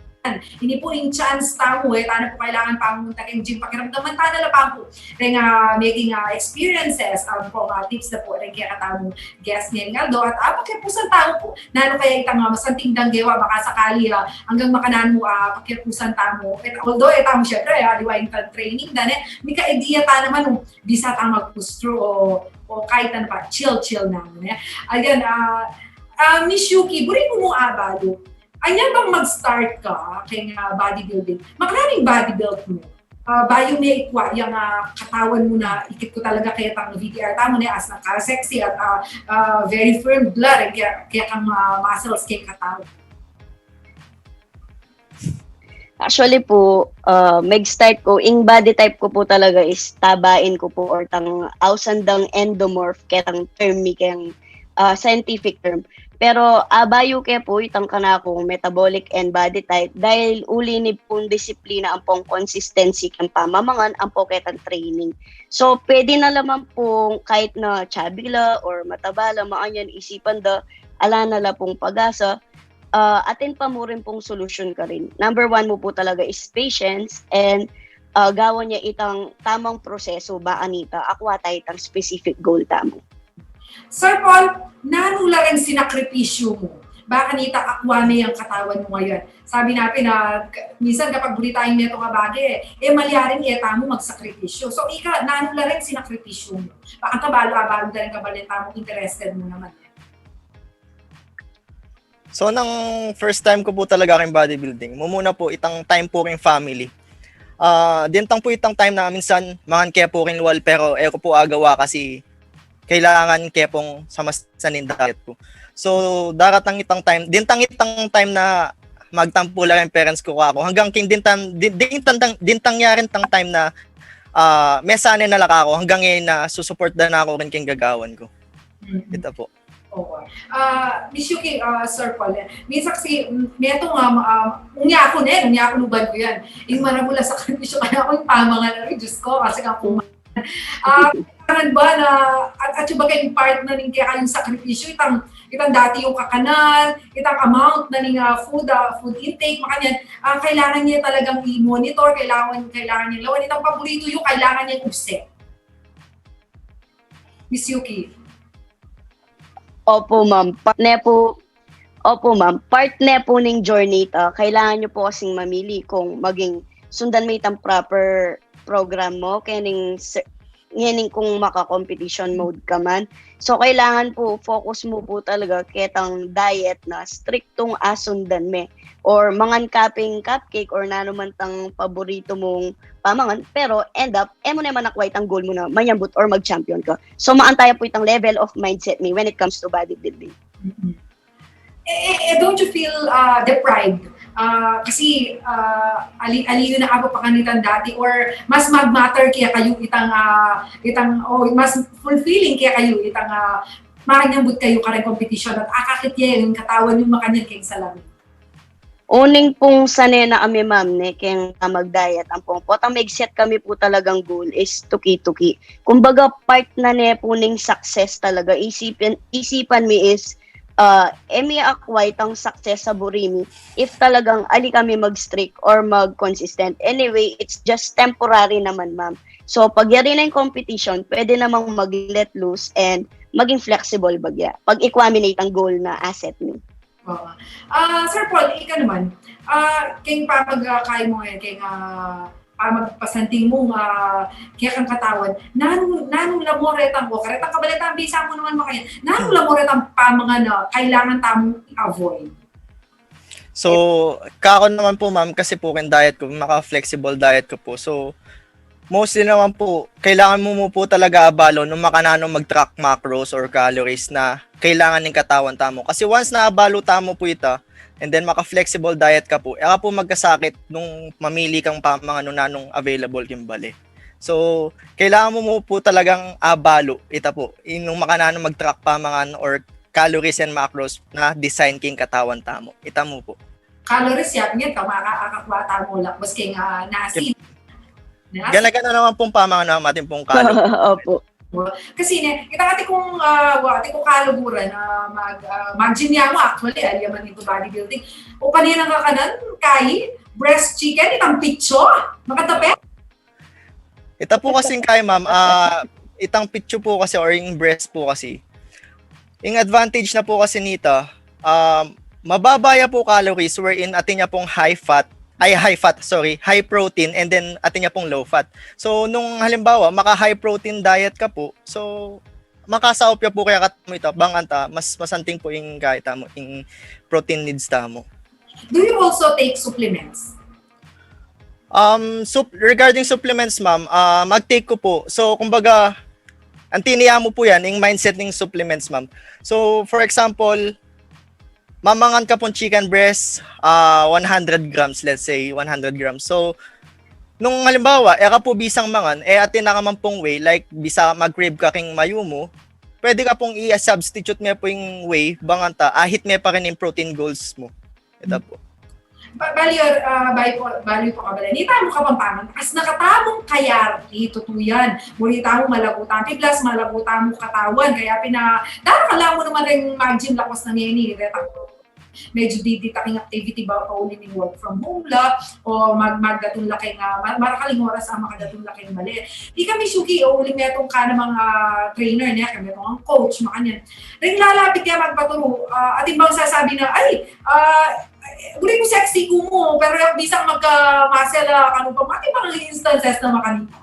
Ini pu ing chance tamu, e tana pu kailangan pamunta keng gym, pakiramdaman tana la pa pu reng, ah, making, ah, experiences, um, pu, ah, tips na pu reng kekatamung guest ngeni aldo, at apa, pakipusan tamu pu nanu kaya itang, ah, masanting dang gewa, baka sakali, ah, anggang makananu, ah, pakipusan tamu. Although, e tamu siyempre, ah, aliwa ing training da ne, mika-idea ta naman, o, bisa ta magmustro o, o kahit ano pa, chill-chill naman, e. Ayan, ah, ah, Miss Yuki, buri ku mung abalu, anya bang mag-start ka keng, ah, bodybuilding? Makananu ing body build mu? Ah, bayu me ikwa yang, ah, katawan mu na ikit ku talaga kaya tang V T R tamu ne, as na ka-sexy at, ah, ah, very firm blood, eh, kaya, kaya kang, ah, muscles kaya katawan. Actually pu, ah, mag-start ku, ing body type ku pu talaga is tabain ku pu or tang ausan dang endomorph, ketang term mi keng, ah, scientific term. Pero, ah, bayu ke pu itang kanakung metabolic and body type dahil uli ni pung disiplina ampong consistency keng pamamangan ampo ketang training. So, pwede na la man pung kahit na chubby la or mataba la, makanyan isipan da, ala na la pung pag-asa, ah, atin pa mu rin pung solusyon karin. Number one mu pu talaga is patience and, ah, gawan ya itang tamang proseso ba kanita akwa ta itang specific goal tamu. Sir Paul, nanu la reng sinakripisyu mu ba kanita akwa me yang katawan mu ngeni? Sabi na pin, ah, k-, minsan kapag buri tayung metung a bage, e malyaring e tamu magsakripisyu. So, ika, nanu la reng sinakripisyu mu? Baka kabalu-abalu da reng kabalen tamu, interested mu naman. So, nang first time ku pu talaga keng bodybuilding, mumuna pu itang time pu keng family. Ah, dintang pu itang time na minsan mangan ke pu keng lual, pero e ku pu agawa kasi kailangan ke pung samasan ing diet ku. So, daratang itang time, dintang itang time na magtampu la ing parents ku kaku, hanggang keng dintang, din-, dintang, dintang yarin tang time na, ah, mesane na la kaku, hanggang ngeni na susuporta na ku rin keng gagawan ku. Ita pu. Oo. Ah, Miss Yuki, ah, Sir Paul, eh, minsan kasi, mm, metung, um, um, unya ku ne, unya ku luban ku yan. Ing maragul a sakripisyu kanaku, ing pamangan, aray, Diyos ku, kasi nga kuman. Ah, kailangan ba na, at, at yung bagay, yung part na ning kaya kayung sakripisyu, itang, itang dati yung kakanan, itang amount na ning, ah, food, ah, food intake, makanyan, ah, kailangan niya talagang i-monitor, kailangan, kailangan niya lawan, itang paborito yung kailangan niya ubse. Miss Yuki. Opo, ma'am. Part ne pu, opo, ma'am. Part ne pu ning journey ta. Kailangan nyo pu kasing mamili kung maging sundan mo itang proper program mo, kening se-, ngening kung maka-competition mode ka man. So, kailangan pu, focus mo pu talaga ketang diet na strictong asundan me. Or mangan ka ping cupcake or nanu man tang paborito mung pamangan, pero end up, e mo naman akwa itang goal mo na manyambut or mag-champion ka. So, maantaya pu itang level of mindset mi when it comes to bodybuilding. Eh, eh, eh, don't you feel, ah, deprived? Ah, kasi, ah, ali, ali na aba pa kanitan dati, or mas mag-matter kaya kayu itang, ah, itang, oh, mas fulfilling kaya kayu itang, ah, makanyambut kayu kareng competition at akakit ya yung katawan yung makanyan keng salamin. Uning pung sane na kami, ma'am, ne, keng, ah, mag-diet, ampong potang mag-set kami pu talagang goal is tuki-tuki. Kumbaga, part na ne pu ning success talaga. Isipin, isipan mi is, ah, e mi akwa itang success a buri mi if talagang ali kami mag-strict or mag-consistent. Anyway, it's just temporary naman, ma'am. So, pag yari na yung competition, pwede namang mag-let loose and maging flexible bagya. Pag ikwa mi na itang goal na asset mi. Oo. Ah, Sir Paul, ika naman, ah, keng pamagkay mu ngayan, keng, ah, pamagpasanting mu, ah, kaya kang katawan, nanu, nanu la mu retang, o, karetang kabalatan, bisa mu naman makanyan, nanu la mu retang pamangan a kailangan tamung i-avoid? So, kaku naman pu, ma'am, kasi pu keng diet ku, maka-flexible diet ku pu. So, mostly naman pu, kailangan mu, mu pu talaga abalu nung makananu mag-track macros or calories na kailangan ning katawan tamu. Kasi once na abalu tamu pu ita, and then maka-flexible diet ka pu, e ka pu magkasakit nung mamili kang pamangan nung nanung available keng bale. So, kailangan mu, mu pu talagang abalu, ita pu, nung makananu mag-track pamangan or calories and macros na design keng katawan tamu. Ita mu pu. Calories, ya, ngan, tama ka, akakwa tamu la, maski nga nasi. Gana-gana naman pung pamangan, atin pung kaluguran. Opo. Kasi ne, kita atin kung, ah, wa, atin kung kaluguran na mag, ah, mag-gym ya mu, actually, ali ya man into bodybuilding. O paninang kakanan, kai, breast chicken, itang pitsu, makatape? Ita pu kasing kai, ma'am, ah, itang pitsu pu kasi or ing breast pu kasi, ing advantage na pu kasi nita, ah, mababa ya pu calories wherein atin ya pung high fat, ay, high fat, sorry, high protein, and then atin ya pung low fat. So, nung halimbawa, maka-high protein diet ka pu, so, makasaup ya pu kaya katamu ita, bang anta, mas masanting pu ing kai tamu, ing protein needs tamu. Do you also take supplements? Um, sup- regarding supplements, ma'am, ah, mag-take ku pu. So, kumbaga, ang tiniya mu pu yan, ing mindset ning supplements, ma'am. So, for example, mamangan ka pung chicken breast, ah, one hundred grams, let's say, one hundred grams. So, nung halimbawa, e ka pu bisang mangan, e atin na ka man pung whey, like, bisa mag-crave ka king mayumu, pwede ka pung i-substitute me pu ing whey, bang anta, a-hit me pa rin ing protein goals mu. Ita pu. Ba- bali, ah, bali pu, bali pu, kabalen. Ita mu Kapampangan, as na katamung kayarti, tutu yan. Buri tamu malagu tamu, piglas malagu tamu katawan, kaya pina, dara ka la mu naman ring mag-gym lakwas na ngeni, reta. Medyo di, di taking activity ba, pauli ning work from home la, o mag, magdatun la keng, ah, mar-, marakal ing oras, ah, makadatun la keng bale. Ikami, Shuki, o uling metung ka namang, ah, trainer ne, kaya metung kang coach, makanyan. Ring lalapit kaya magpaturu, ah, atin bang sasabi na, ay, ah, buri ku sexy ku mu, pero bisang magka-muscle, ah, kanu pa, atin bang instances na makanita?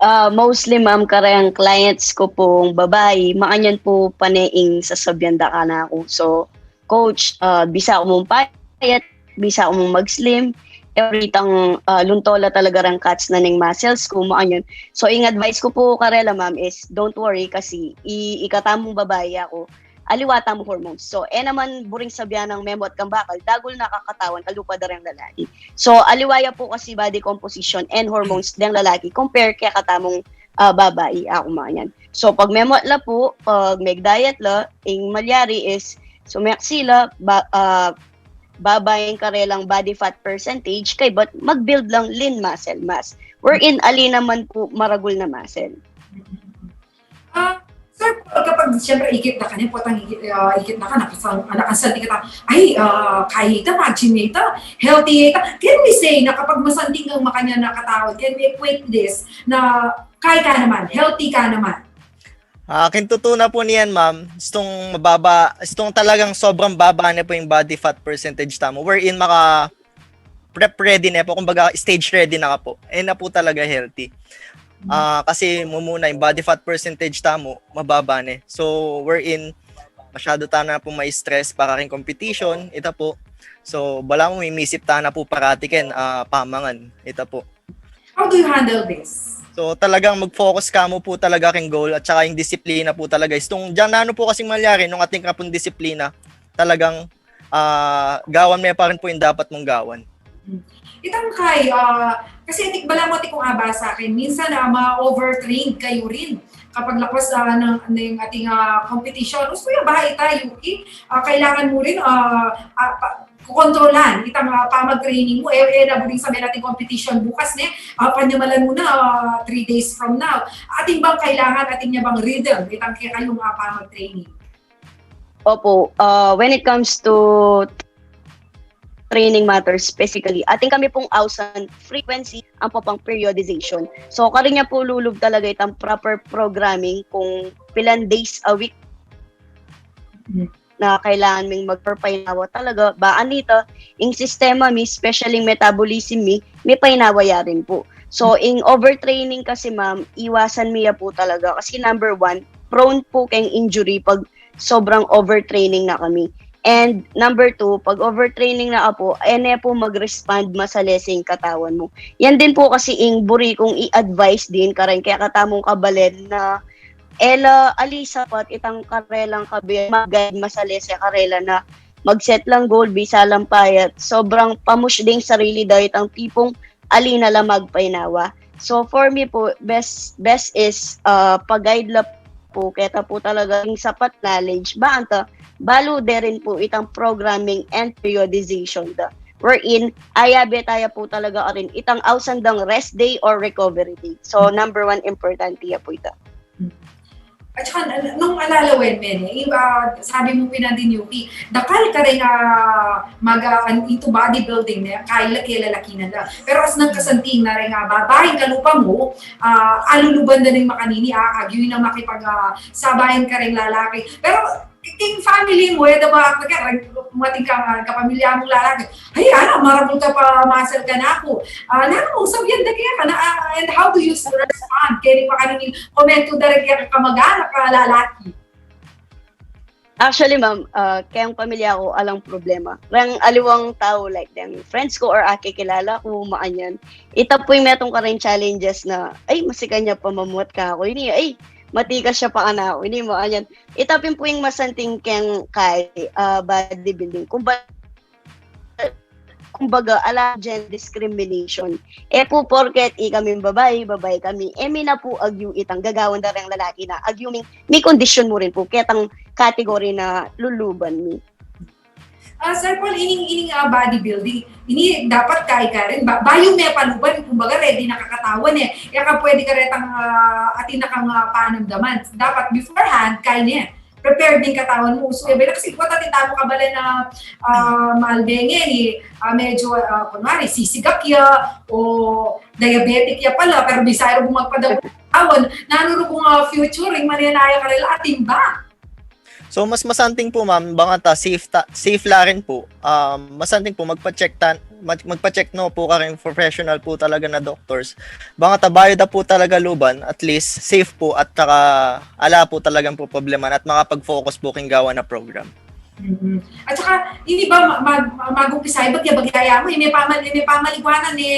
Ah, mostly, ma'am, kareng clients ku pung babai, makanyan pu pane ing sasabian da kanaku. So, coach, ah, bisa ku mung payat, bisa ku mung mag-slim, every tang, ah, lunto la talaga reng cuts na ning muscles ku, makanyan. So, ing advice ku pu karela, ma'am, is don't worry kasi i-, ikatamung babai aku, aliwa tamu hormones. So, e naman buring sabian nang memot kang bakal, dagul na kang katawan, kalupa da reng lalaki. So, aliwa ya pu kasi body composition and hormones deng lalaki compare kekatamung, ah, babai, aku makanyan. So, pag memot la pu, pag meg-diet la, ing malyari is sumeksi la, ba, ah, baba ing karelang body fat percentage, kaybat mag-build lang lean muscle mass. Wherein, ali naman pu maragul na muscle. Ah, sir, kapag siyempre ikit na ka ne, potang ikit, ah, ikit na ka, nakasan-, ah, nakasanting ka ta, ay, ah, kaya ita, mag-gym ita, healthy ita. Can we say na kapag masanting kang makanyan na katawan, can we equate this na kaya ka naman, healthy ka naman? Ah, king tutu na pu niyan, ma'am, istung mababa, istung talagang sobrang baba na pu ing body fat percentage tamu, wherein maka prep ready na pu, kumbaga stage ready na ka pu. E na pu talaga healthy. Ah, kasi mumuna ing body fat percentage tamu, mababa na. So, wherein masyadu tana pu ma-stress para king competition, ita pu. So, balamu mimisip tana pu parati ken, ah, pamangan, ita pu. How do you handle this? So, talagang mag-focus ka mu pu talaga king goal at saka ing disiplina pu talaga. Istung diyan, nanu pu kasing malyari, nung atin ka pung disiplina, talagang, ah, gawan me pa rin pu ing dapat mung gawan. Itang kai, ah, kasi atin, balamu atin kung abasa ken, minsan, ah, ma-overtrained kayu rin kapag lakwas, ah, ning, ning atin, ah, competition. Usu ya ba ita, Yuki? Ah, kailangan mu rin, ah, ah, pa-, kontrolan itang, ah, pamag-training mu. E, e na buring sabian atin competition bukas, ne? Ah, panyamalan mu na, ah, three days from now. Atin bang kailangan, atin ya bang rhythm itang kekayung, ah, pamag-training? Opo, uh, when it comes to training matters specifically, atin kami pung ausan frequency, ampo pang periodization. So, karin ya pu lulub talaga itang proper programming kung pilan days a week na kailangan ming magpapainawa talaga. Bang anita, ing sistema mi, especially ing metabolism mi, me painawa ya rin pu. So, ing overtraining kasi, ma'am, iwasan mi ya pu talaga. Kasi number one, prone pu keng injury pag sobrang overtraining na kami. And number two, pag overtraining na ka pu, e ne pu mag-respond masalese ing katawan mu. Yan din pu kasi ing buri kung i-advise din kareng kekatamung kabalen na e la ali sapat itang karelang kabilan mag-guide masalese karela na mag-set lang goal, bisa lang payat, sobrang pa-push ding sarili da, itang tipung ali na lang magpainawa. So for me pu, best, best is, uh, pa-guide la pu keta pu talaga ing sapat knowledge. Bang anta, balu de rin pu itang programming and periodization da. wherein ayabe taya pu talaga karin itang ausan dang rest day or recovery day. So, number one, importante ya pu ita. At saka, n-, nung alalawen me ne, yung, ah, sabi mu pin nandin, Yuki, dakal kareng, ah, mag, ah, an-, into bodybuilding ne, kaila ke lalaki na la. Pero as nang kasanting na reng, ah, babaeng kalupa mu, ah, aluluban da neng makanini, ah, agyu na makipag, ah, sabayan kareng lalaki. Pero king family mu, e da ba, kareng, mating ka, ah, kapamilya mung lalaki, "Ay, ala, marabul ka pa, muscle ka na ku." Ah, nanu mu sabian da keka, na, ah, and how do you respond? Keni pa kanu ni komento da reng keka kamag-anak a lalaki? Actually, ma'am, ah, keng pamilya ku, alang problema. Reng aliwang tau, like, deng friends ku or akikilala ku, makanyan. Ita pu ing metung kareng challenges na, "Ay, masikan ya pa mamuat kaku ini. Ay, matikas ya pa kanaku ini," makanyan. Ita pin pu ing masanting keng kai, ah, bodybuilding. Kumbaga, kumbaga, ala gender discrimination. E pu porket ikaming babai, babai kami, e mi na pu agyu itang gagawan da reng lalaki na agyu ming, mi kondisyon mu rin pu, ketang category na luluban mi. Ah, Sir Paul, ining, ining, ah, bodybuilding, ini dapat kai ka rin. Ba-, bayu me paluban, kumbaga, ready na ka katawan e. Kaya ka pwede ka retang, ah, atin na kang, ah, panamdaman. Dapat beforehand, kai ne. Prepared ing katawan mu. So, yabe na kasi, kuwat atin tamu kabalen na, ah, malbe ngeni, ah, medyo, ah, kunwari, sisigak ya, o diabetic ya pala, pero bisa ru bung magpadaun. Nanu ru bung, ah, future, ing manenaya karela, atin ba? So, mas masanting pu, ma'am, bang ata safe ta-, safe la rin pu. Um, masanting pu, magpa-check ta-, mag-, magpa-check no pu kareng professional pu talaga na doctors. Bang ata bayu da pu talaga luban, at least safe pu at saka ala pu talagang poproblemahan at makapag-focus pu king gawa na program. Mm. At saka, ini ba, ma-, mag-, mag-umpisa, ibat ya bagya ya mu, ini pamal-, ini pamaliguanan ni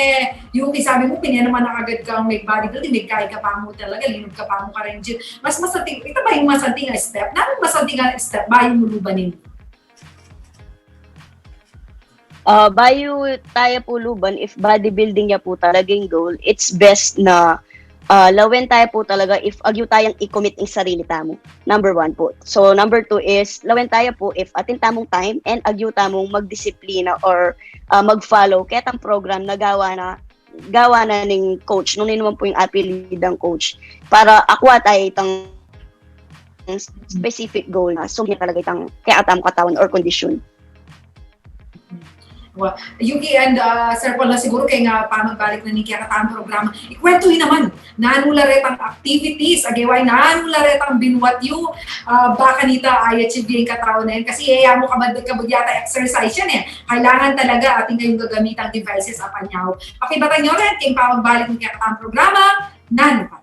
Yuki, sabi mu, pin e naman agad kang mag-bodybuilding, magkai ka pa mu talaga, linub ka pa mu kareng gym. Mas masanting, ita ba ing masanting a step? Nanu ing masanting a step bayu mu luban ini? Ah, bayu taya pu luban, if bodybuilding ya pu talaga ing goal, it's best na, ah, lawen taya pu talaga if agyu tayang i-commit ing sarili tamu. Number one pu. So, number two is, lawen taya pu if atin tamung time and agyu tamung magdisiplina or, ah, mag-follow ketang program na gawa na gawa na ning coach, nung ninu man pu ing apilidang coach, para akwa taya itang specific goal na sumit talaga itang kekatamung katawan or kondisyon. Wa-, Yuki and, uh, Sir Paul, na siguru keng pamagbalik na ning kekatamung programa, ikwento yu naman nanu la retang activities, ageway nanu la retang binuat yu, ah, ba kanita i-achieve ing katawan na yan. Kasi e ya mu kabud-, kabud yata exercise yan e. Kailangan talaga atin kayung gagamitang devices a panyaw. Pakibatan yu rin keng pamagbalik ning kekatamung programa, Nanu Pata.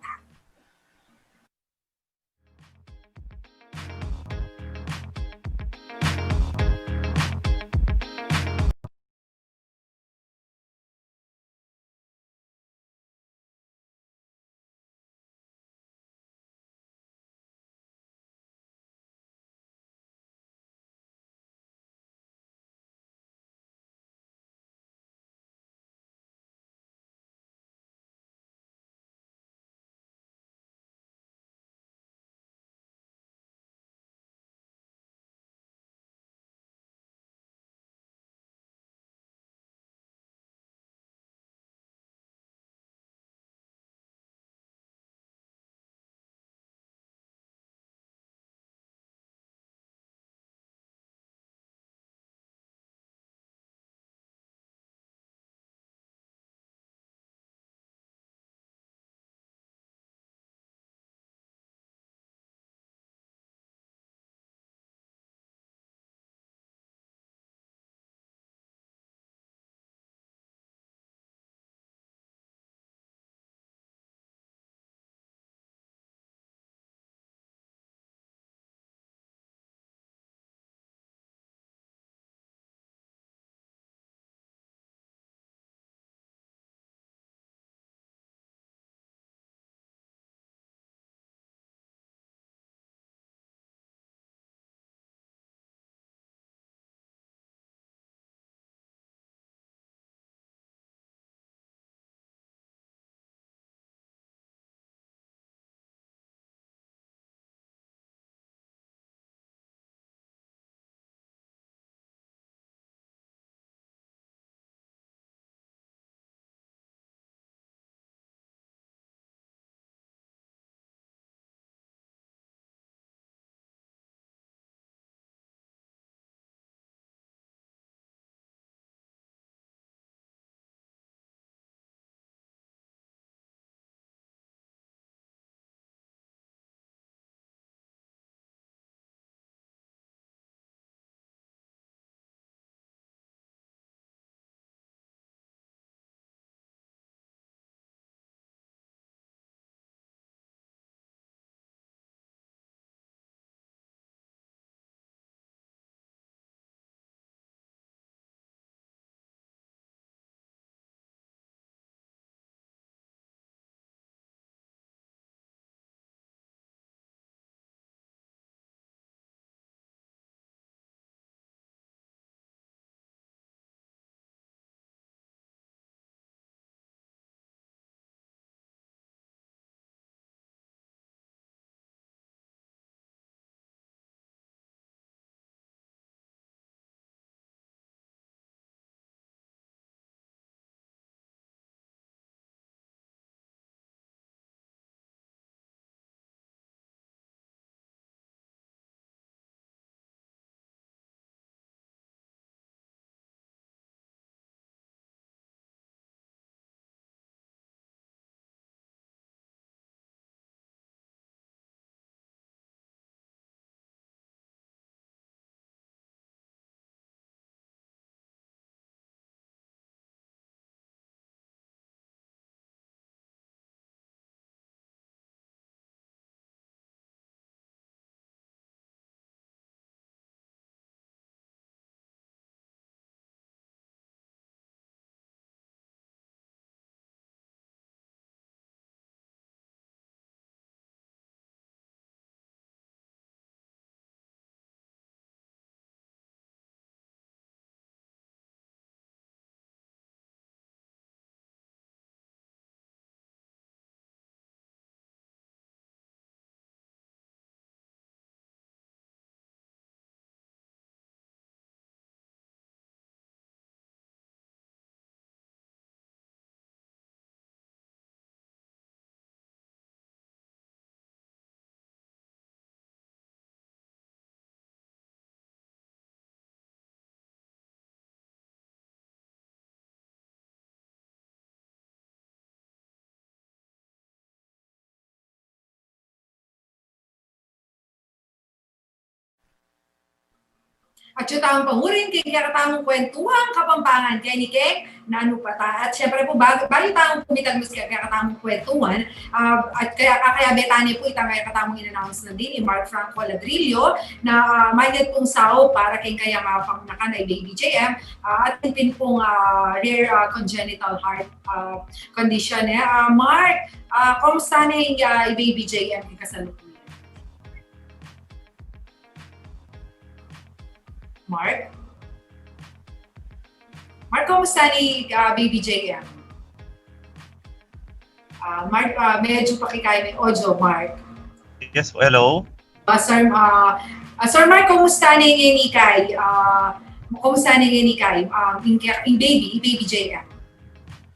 At yu tamung pangurin keng kekatamung Kwentuhang Kapampangan keni keng nanu pa ta. At syempre po, bago, bago tamu pumitalmus keng kekatamung kwentuhan, ah, at kaya, kaya beta ne po itang kekatamung in-announce na dini, Mark Franco Ladrillo, na, ah, manyad pung saup para keng kayang, ah, pamunakan a i Baby J M, ah, atin pin pung, ah, rare, ah, congenital heart, ah, condition, eh. Ah, Mark, ah, kumusta ne ing, ah, i Baby J M king kasalukuyan? Mark? Mark, kumusta ne, ah, Baby J M? Ah, Mark, ah, medyu pakikayu me ing audio, Mark. Yes po, hello. Ah, Sir, ah, ah, Sir Mark, kumusta ne ngeni keka? Ah, kumusta ne ngeni keka? Ah, ing, ing baby, ing Baby J M.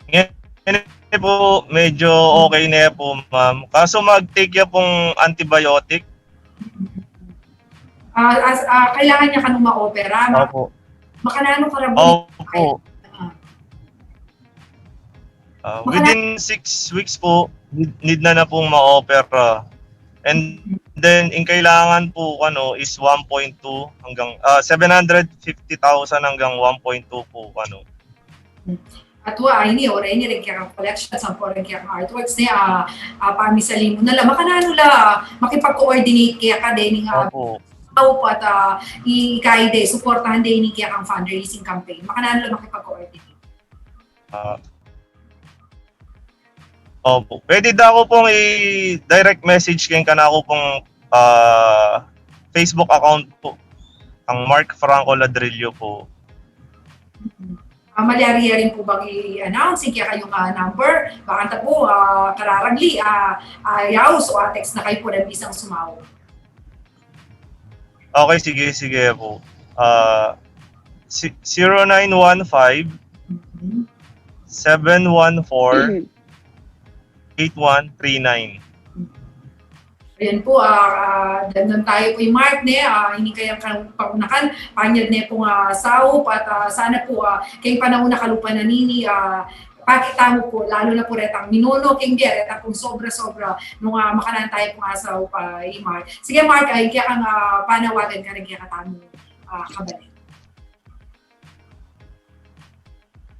Ngeni po, medyu okay ne po, ma'am. Kasu mag-take ya pung antibiotic. Ah, as, ah, kailangan ne kanung ma-opera, ma-, Opo. makananu karabu? Opo. Ah. Ah, within six weeks po, need, need na na pung ma-opera. And then, ing kailangan po, ano, is one point two hanggang, ah, seven hundred fifty thousand hanggang one point two po, ano. At wa, ay ni, o, ini rin kekang collection, sampu rin kekang artworks ne, ah, ah, pamisali mu na la, makananu la makipag-coordinate keka dening, ah, Opo. saup at, ah, i-, ikay de, suportahan de ini kekang fundraising campaign. Makananu la makipag-coordinate. Ah. Opo. Pwede da ku pung i-direct message keng kanaku pung, ah, Facebook account po. Ing Mark Franco Ladrillo po. Ah, malyari ya rin po bang i-announce ing kekayung, ah, number? Bakanta po, ah, kararagli, ah, ah, yaus o, ah, text na kayu pu nang bisang sumaup. Okay, sige, sige po. Ah, si-, zero nine one five, Mhm. seven one four, eight one three nine. Ayan po, ah, ah, damdam tayu pu i Mark, ne, ah, ini kayang kang-, pamunakan, panyad ne pung, ah, saup, at, ah, sana po, ah, keng panaun a kalupa na nini, ah, pakit tamu po, lalu na po retang minono keng bie, reta pung sobra-sobra, nung, ah, makananu tayu pung, ah, saup, ah, i Mark. Sige, Mark, ah, ing kekang, ah, panawagan karing kekatamung, ah, kabalen.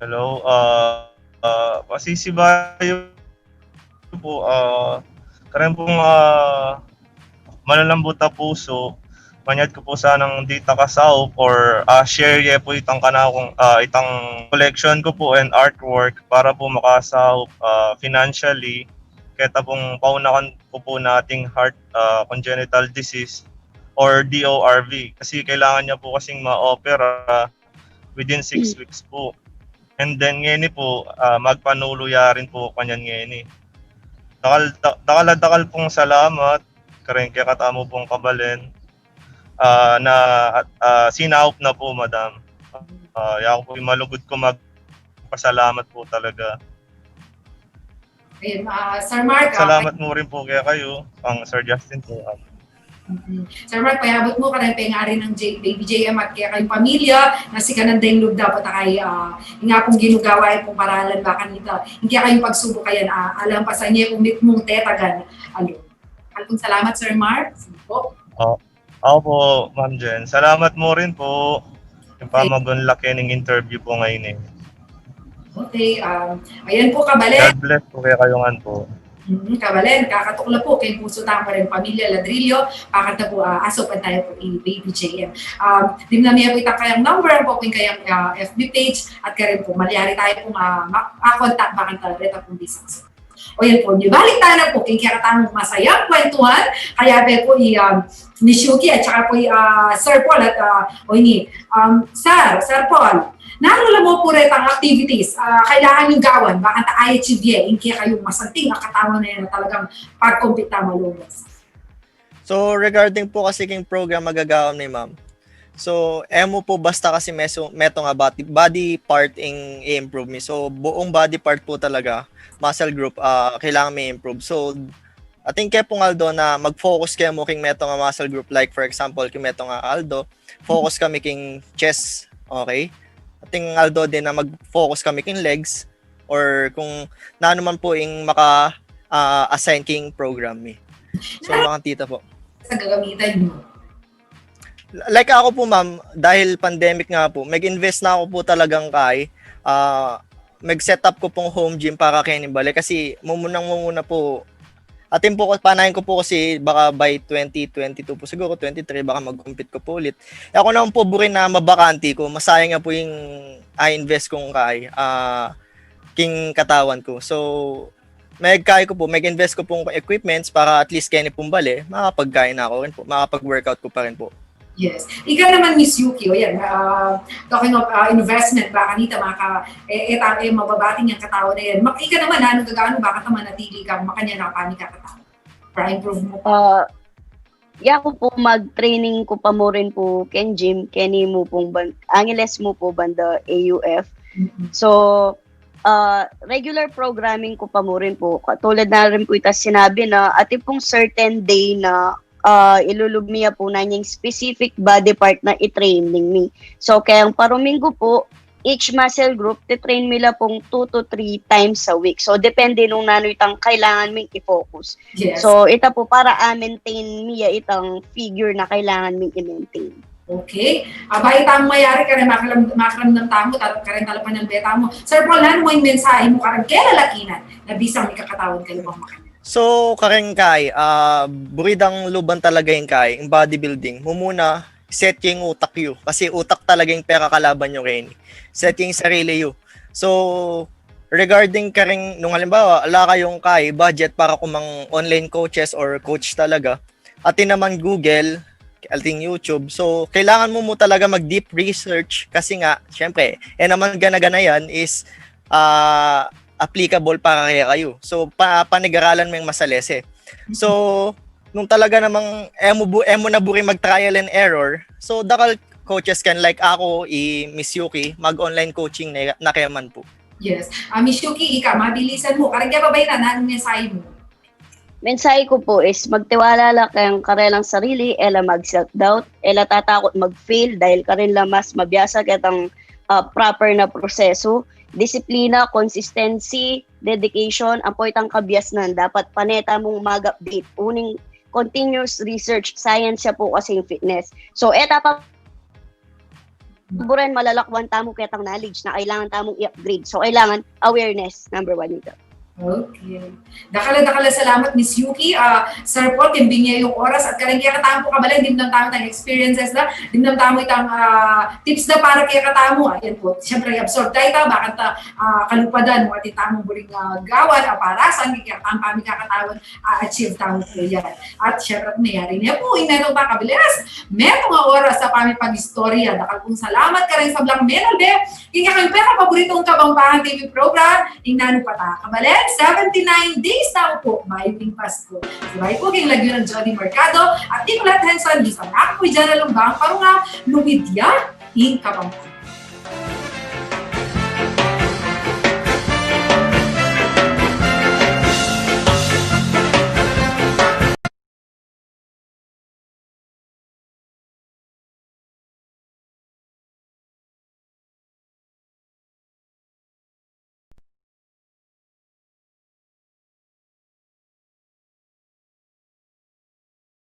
Hello, ah, ah, pasisibayu po, ah, kareng pung, ah, malalambut a pusu, manyad ku po sanang dita kasaup or, ah, share ye po itang kanakung, ah, itang collection ku po and artwork para po makasaup, ah, financially, keta pung paunakan ku po nating heart, ah, congenital disease or D O R V. Kasi kailangan niya po kasing ma-opera within six weeks po. And then ngeni po, ah, magpanulu ya rin po kanyan ngeni. Dakal, da-, dakal a dakal pung salamat kareng kekatamu pung kabalen, ah, na, ah, sinaup na po, madam. Ah, yaku po ing malugud kung magpasalamat po talaga. Ayun, ah, Sir Mark, ah, Salamat mu rin po kekayu, kang Sir Justin po. Mhm. Sir Mark, payabut mu kareng pengari nang J-, Baby J M at kekayung pamilya, na sikanan deng lub dapat a kay, ah, ing apung ginugawa yu pung paralan bakanita. Ing kekayung pagsubuk ayan, ah, alang pasan ye pung mitmung tetagan. Alo. Makanyan pung salamat, Sir Mark. Sige po. Oh, opo, Ma'am Jen. Salamat mu rin po. Ing pamagunlak ning interview po ngeni. Okay, um, ayan po, kabalen. God bless po kekayu ngan po. Mhm, kabalen, kakatukla po keng pusu tamu kareng pamilya Ladrillo, pakanta po, ah, asupan tayu pu i Baby J M. Um, dimdam ye pu itang kayang number, ampo pu ing kayang, ah, F B page, at karin po, malyari tayu pung, ah, ma-, ah, contact bakanta reta pung bisang saup. O yan po, ibalik tana pu keng kekatamung masayang kwentuhan, kayabe pu i, um, ni Shuki at saka pu i, ah, Sir Paul at, ah, o ini, um, Sir, Sir Paul, nanu la mu pu retang activities, ah, kailangan yung gawan, bakanta i-achieve ye ing kekayung masanting a katawan a yan a talagang pagkumpit na malubos. So, regarding po kasi king program a gagawin mi, ma'am. So, e mu po basta kasi mesu-, metung a body, body part ing i-improve mi. So, buong body part po talaga, muscle group, ah, kailangan mi improve. So, atin kaya pung aldo na mag-focus kaya mu king metung a muscle group. Like, for example, king metung a aldo, focus kami king chest, okay? Atin aldo din na mag-focus kami king legs, or kung nanu man po ing maka, ah, assign king program mi. So, Nanu makantita po. Sa gagamitan nyo? Like ako po, ma'am, dahil pandemic nga po, mag-invest na ako po talagang kay, ah, mag-set up ko pong home gym para keni bale. Kasi mumunang mumuna po, atin po, panayin ko po kasi baka by twenty twenty-two po, siguro twenty-three, baka mag-compete ko po ulit. E, ako naman po buri na mabakante ko, masayang nga po yung i-invest kong kay, ah, king katawan ko. So, magkay ko po, mag-invest ko pong equipments para at least keni pong bale, makapagkain ako rin po, makapag-workout ko pa rin po. Yes. Ika naman, Miss Yuki, o yan, ah, talking of, ah, investment, baka nita maka, e, e, ta-, e, mababati niyang katawan na yan. Ma-, ika naman, ano gagano, baka ta manatili ka, makanyan na kami kakatawa. Para improve mo pa. Ah, ya ko po, mag-training ko pa mu rin po ken gym, keni mu pong ban-, Angeles mu po banda A U F. Mm-mm. So, ah, regular programming ko pa mu rin po. Katulad na rin po ita sinabi na, atin pong certain day na, ah, ilulub mi ya po na yung specific body part na i-training mi. So, kaya ang paruminggo po, each muscle group, titrain mi la pong two to three times a week. So, depende nung nanu itang kailangan ming i-focus. Yes. So, ita po para a-maintain mi ya itang figure na kailangan ming i-maintain. Okay. Aba, itang mayari, karen makaram-, makaramdam tamu, tar-, karen talapanalbe tamu. Sir Paul, nanu mu ing mensahe mu kareng kelalakinan na bisang mikakatawan kayu bang makanyan? So, kareng kay, ah, buri dang luban talaga ing kay, ing bodybuilding. Mumuna, set yu ing utak yu. Kasi utak talaga ing pekakalaban yu keni. Set yu ing sarili yu. So, regarding kareng, nung halimbawa, ala kayung kay budget para kumang online coaches or coach talaga, atin naman Google, atin YouTube. So, kailangan mu mu talaga mag-deep research kasi nga, syempre, e naman gana-gana yan is, ah, applicable para kekayu. So, pa-, panigaralan mu yang masalese. So, nung talaga namang e mu bu-, e mu na buri mag-trial and error, so, dakal coaches ken, like ako, i Miss Yuki, mag-online coaching na, na keman po. Yes. Ah, Miss Yuki, ika, mabilisan mu. Kareng kebabay na, nanung mensahe mu? Mensahe ku po is magtiwala la keng karelang sarili, e la mag-self-doubt, e la tatakut mag-fail dahil karin la mas mabiasa ketang, ah, proper na proseso. Disiplina, consistency, dedication, ampo itang kabiasnan. Dapat pane tamung mag-update. Uling continuous research, science ya po kasi ing fitness. So, e ta pa buren malalakwan tamu ketang knowledge na kailangan tamung i-upgrade. So, kailangan awareness, number one ita. Okay. Dakal a, dakal a salamat, Miss Yuki. Ah, Sir Paul, king binye yung oras at kareng kekatamu pu, kabalen, dimdam tamu itang experiences da, dimdam tamu itang, ah, tips da para kekatamu. Ayan po, siyempre, absorb tamu ita, baka ta, ah, kalupadan mu atin tamung buring, ah, gawan, ah, para sa kekatamu pamikakatawan, ah, achieve tamu pu yan. At siyempre, mayari ne pu ing metung pa, kabalen, metung a oras a pamipag-istorya. Dakal pung salamat kareng sablang menalbe king kekayung pekapaboritong Kabambangan T V program, ing Nanu Pa Ta. Kabalen, seventy-nine days na pu bayu ing Pasku. Subay pu king lagyu nang Jody Mercado at Nicolette Henson, misan aku pu i Jana Lumbang, para nga lumidya ing Kabambangan.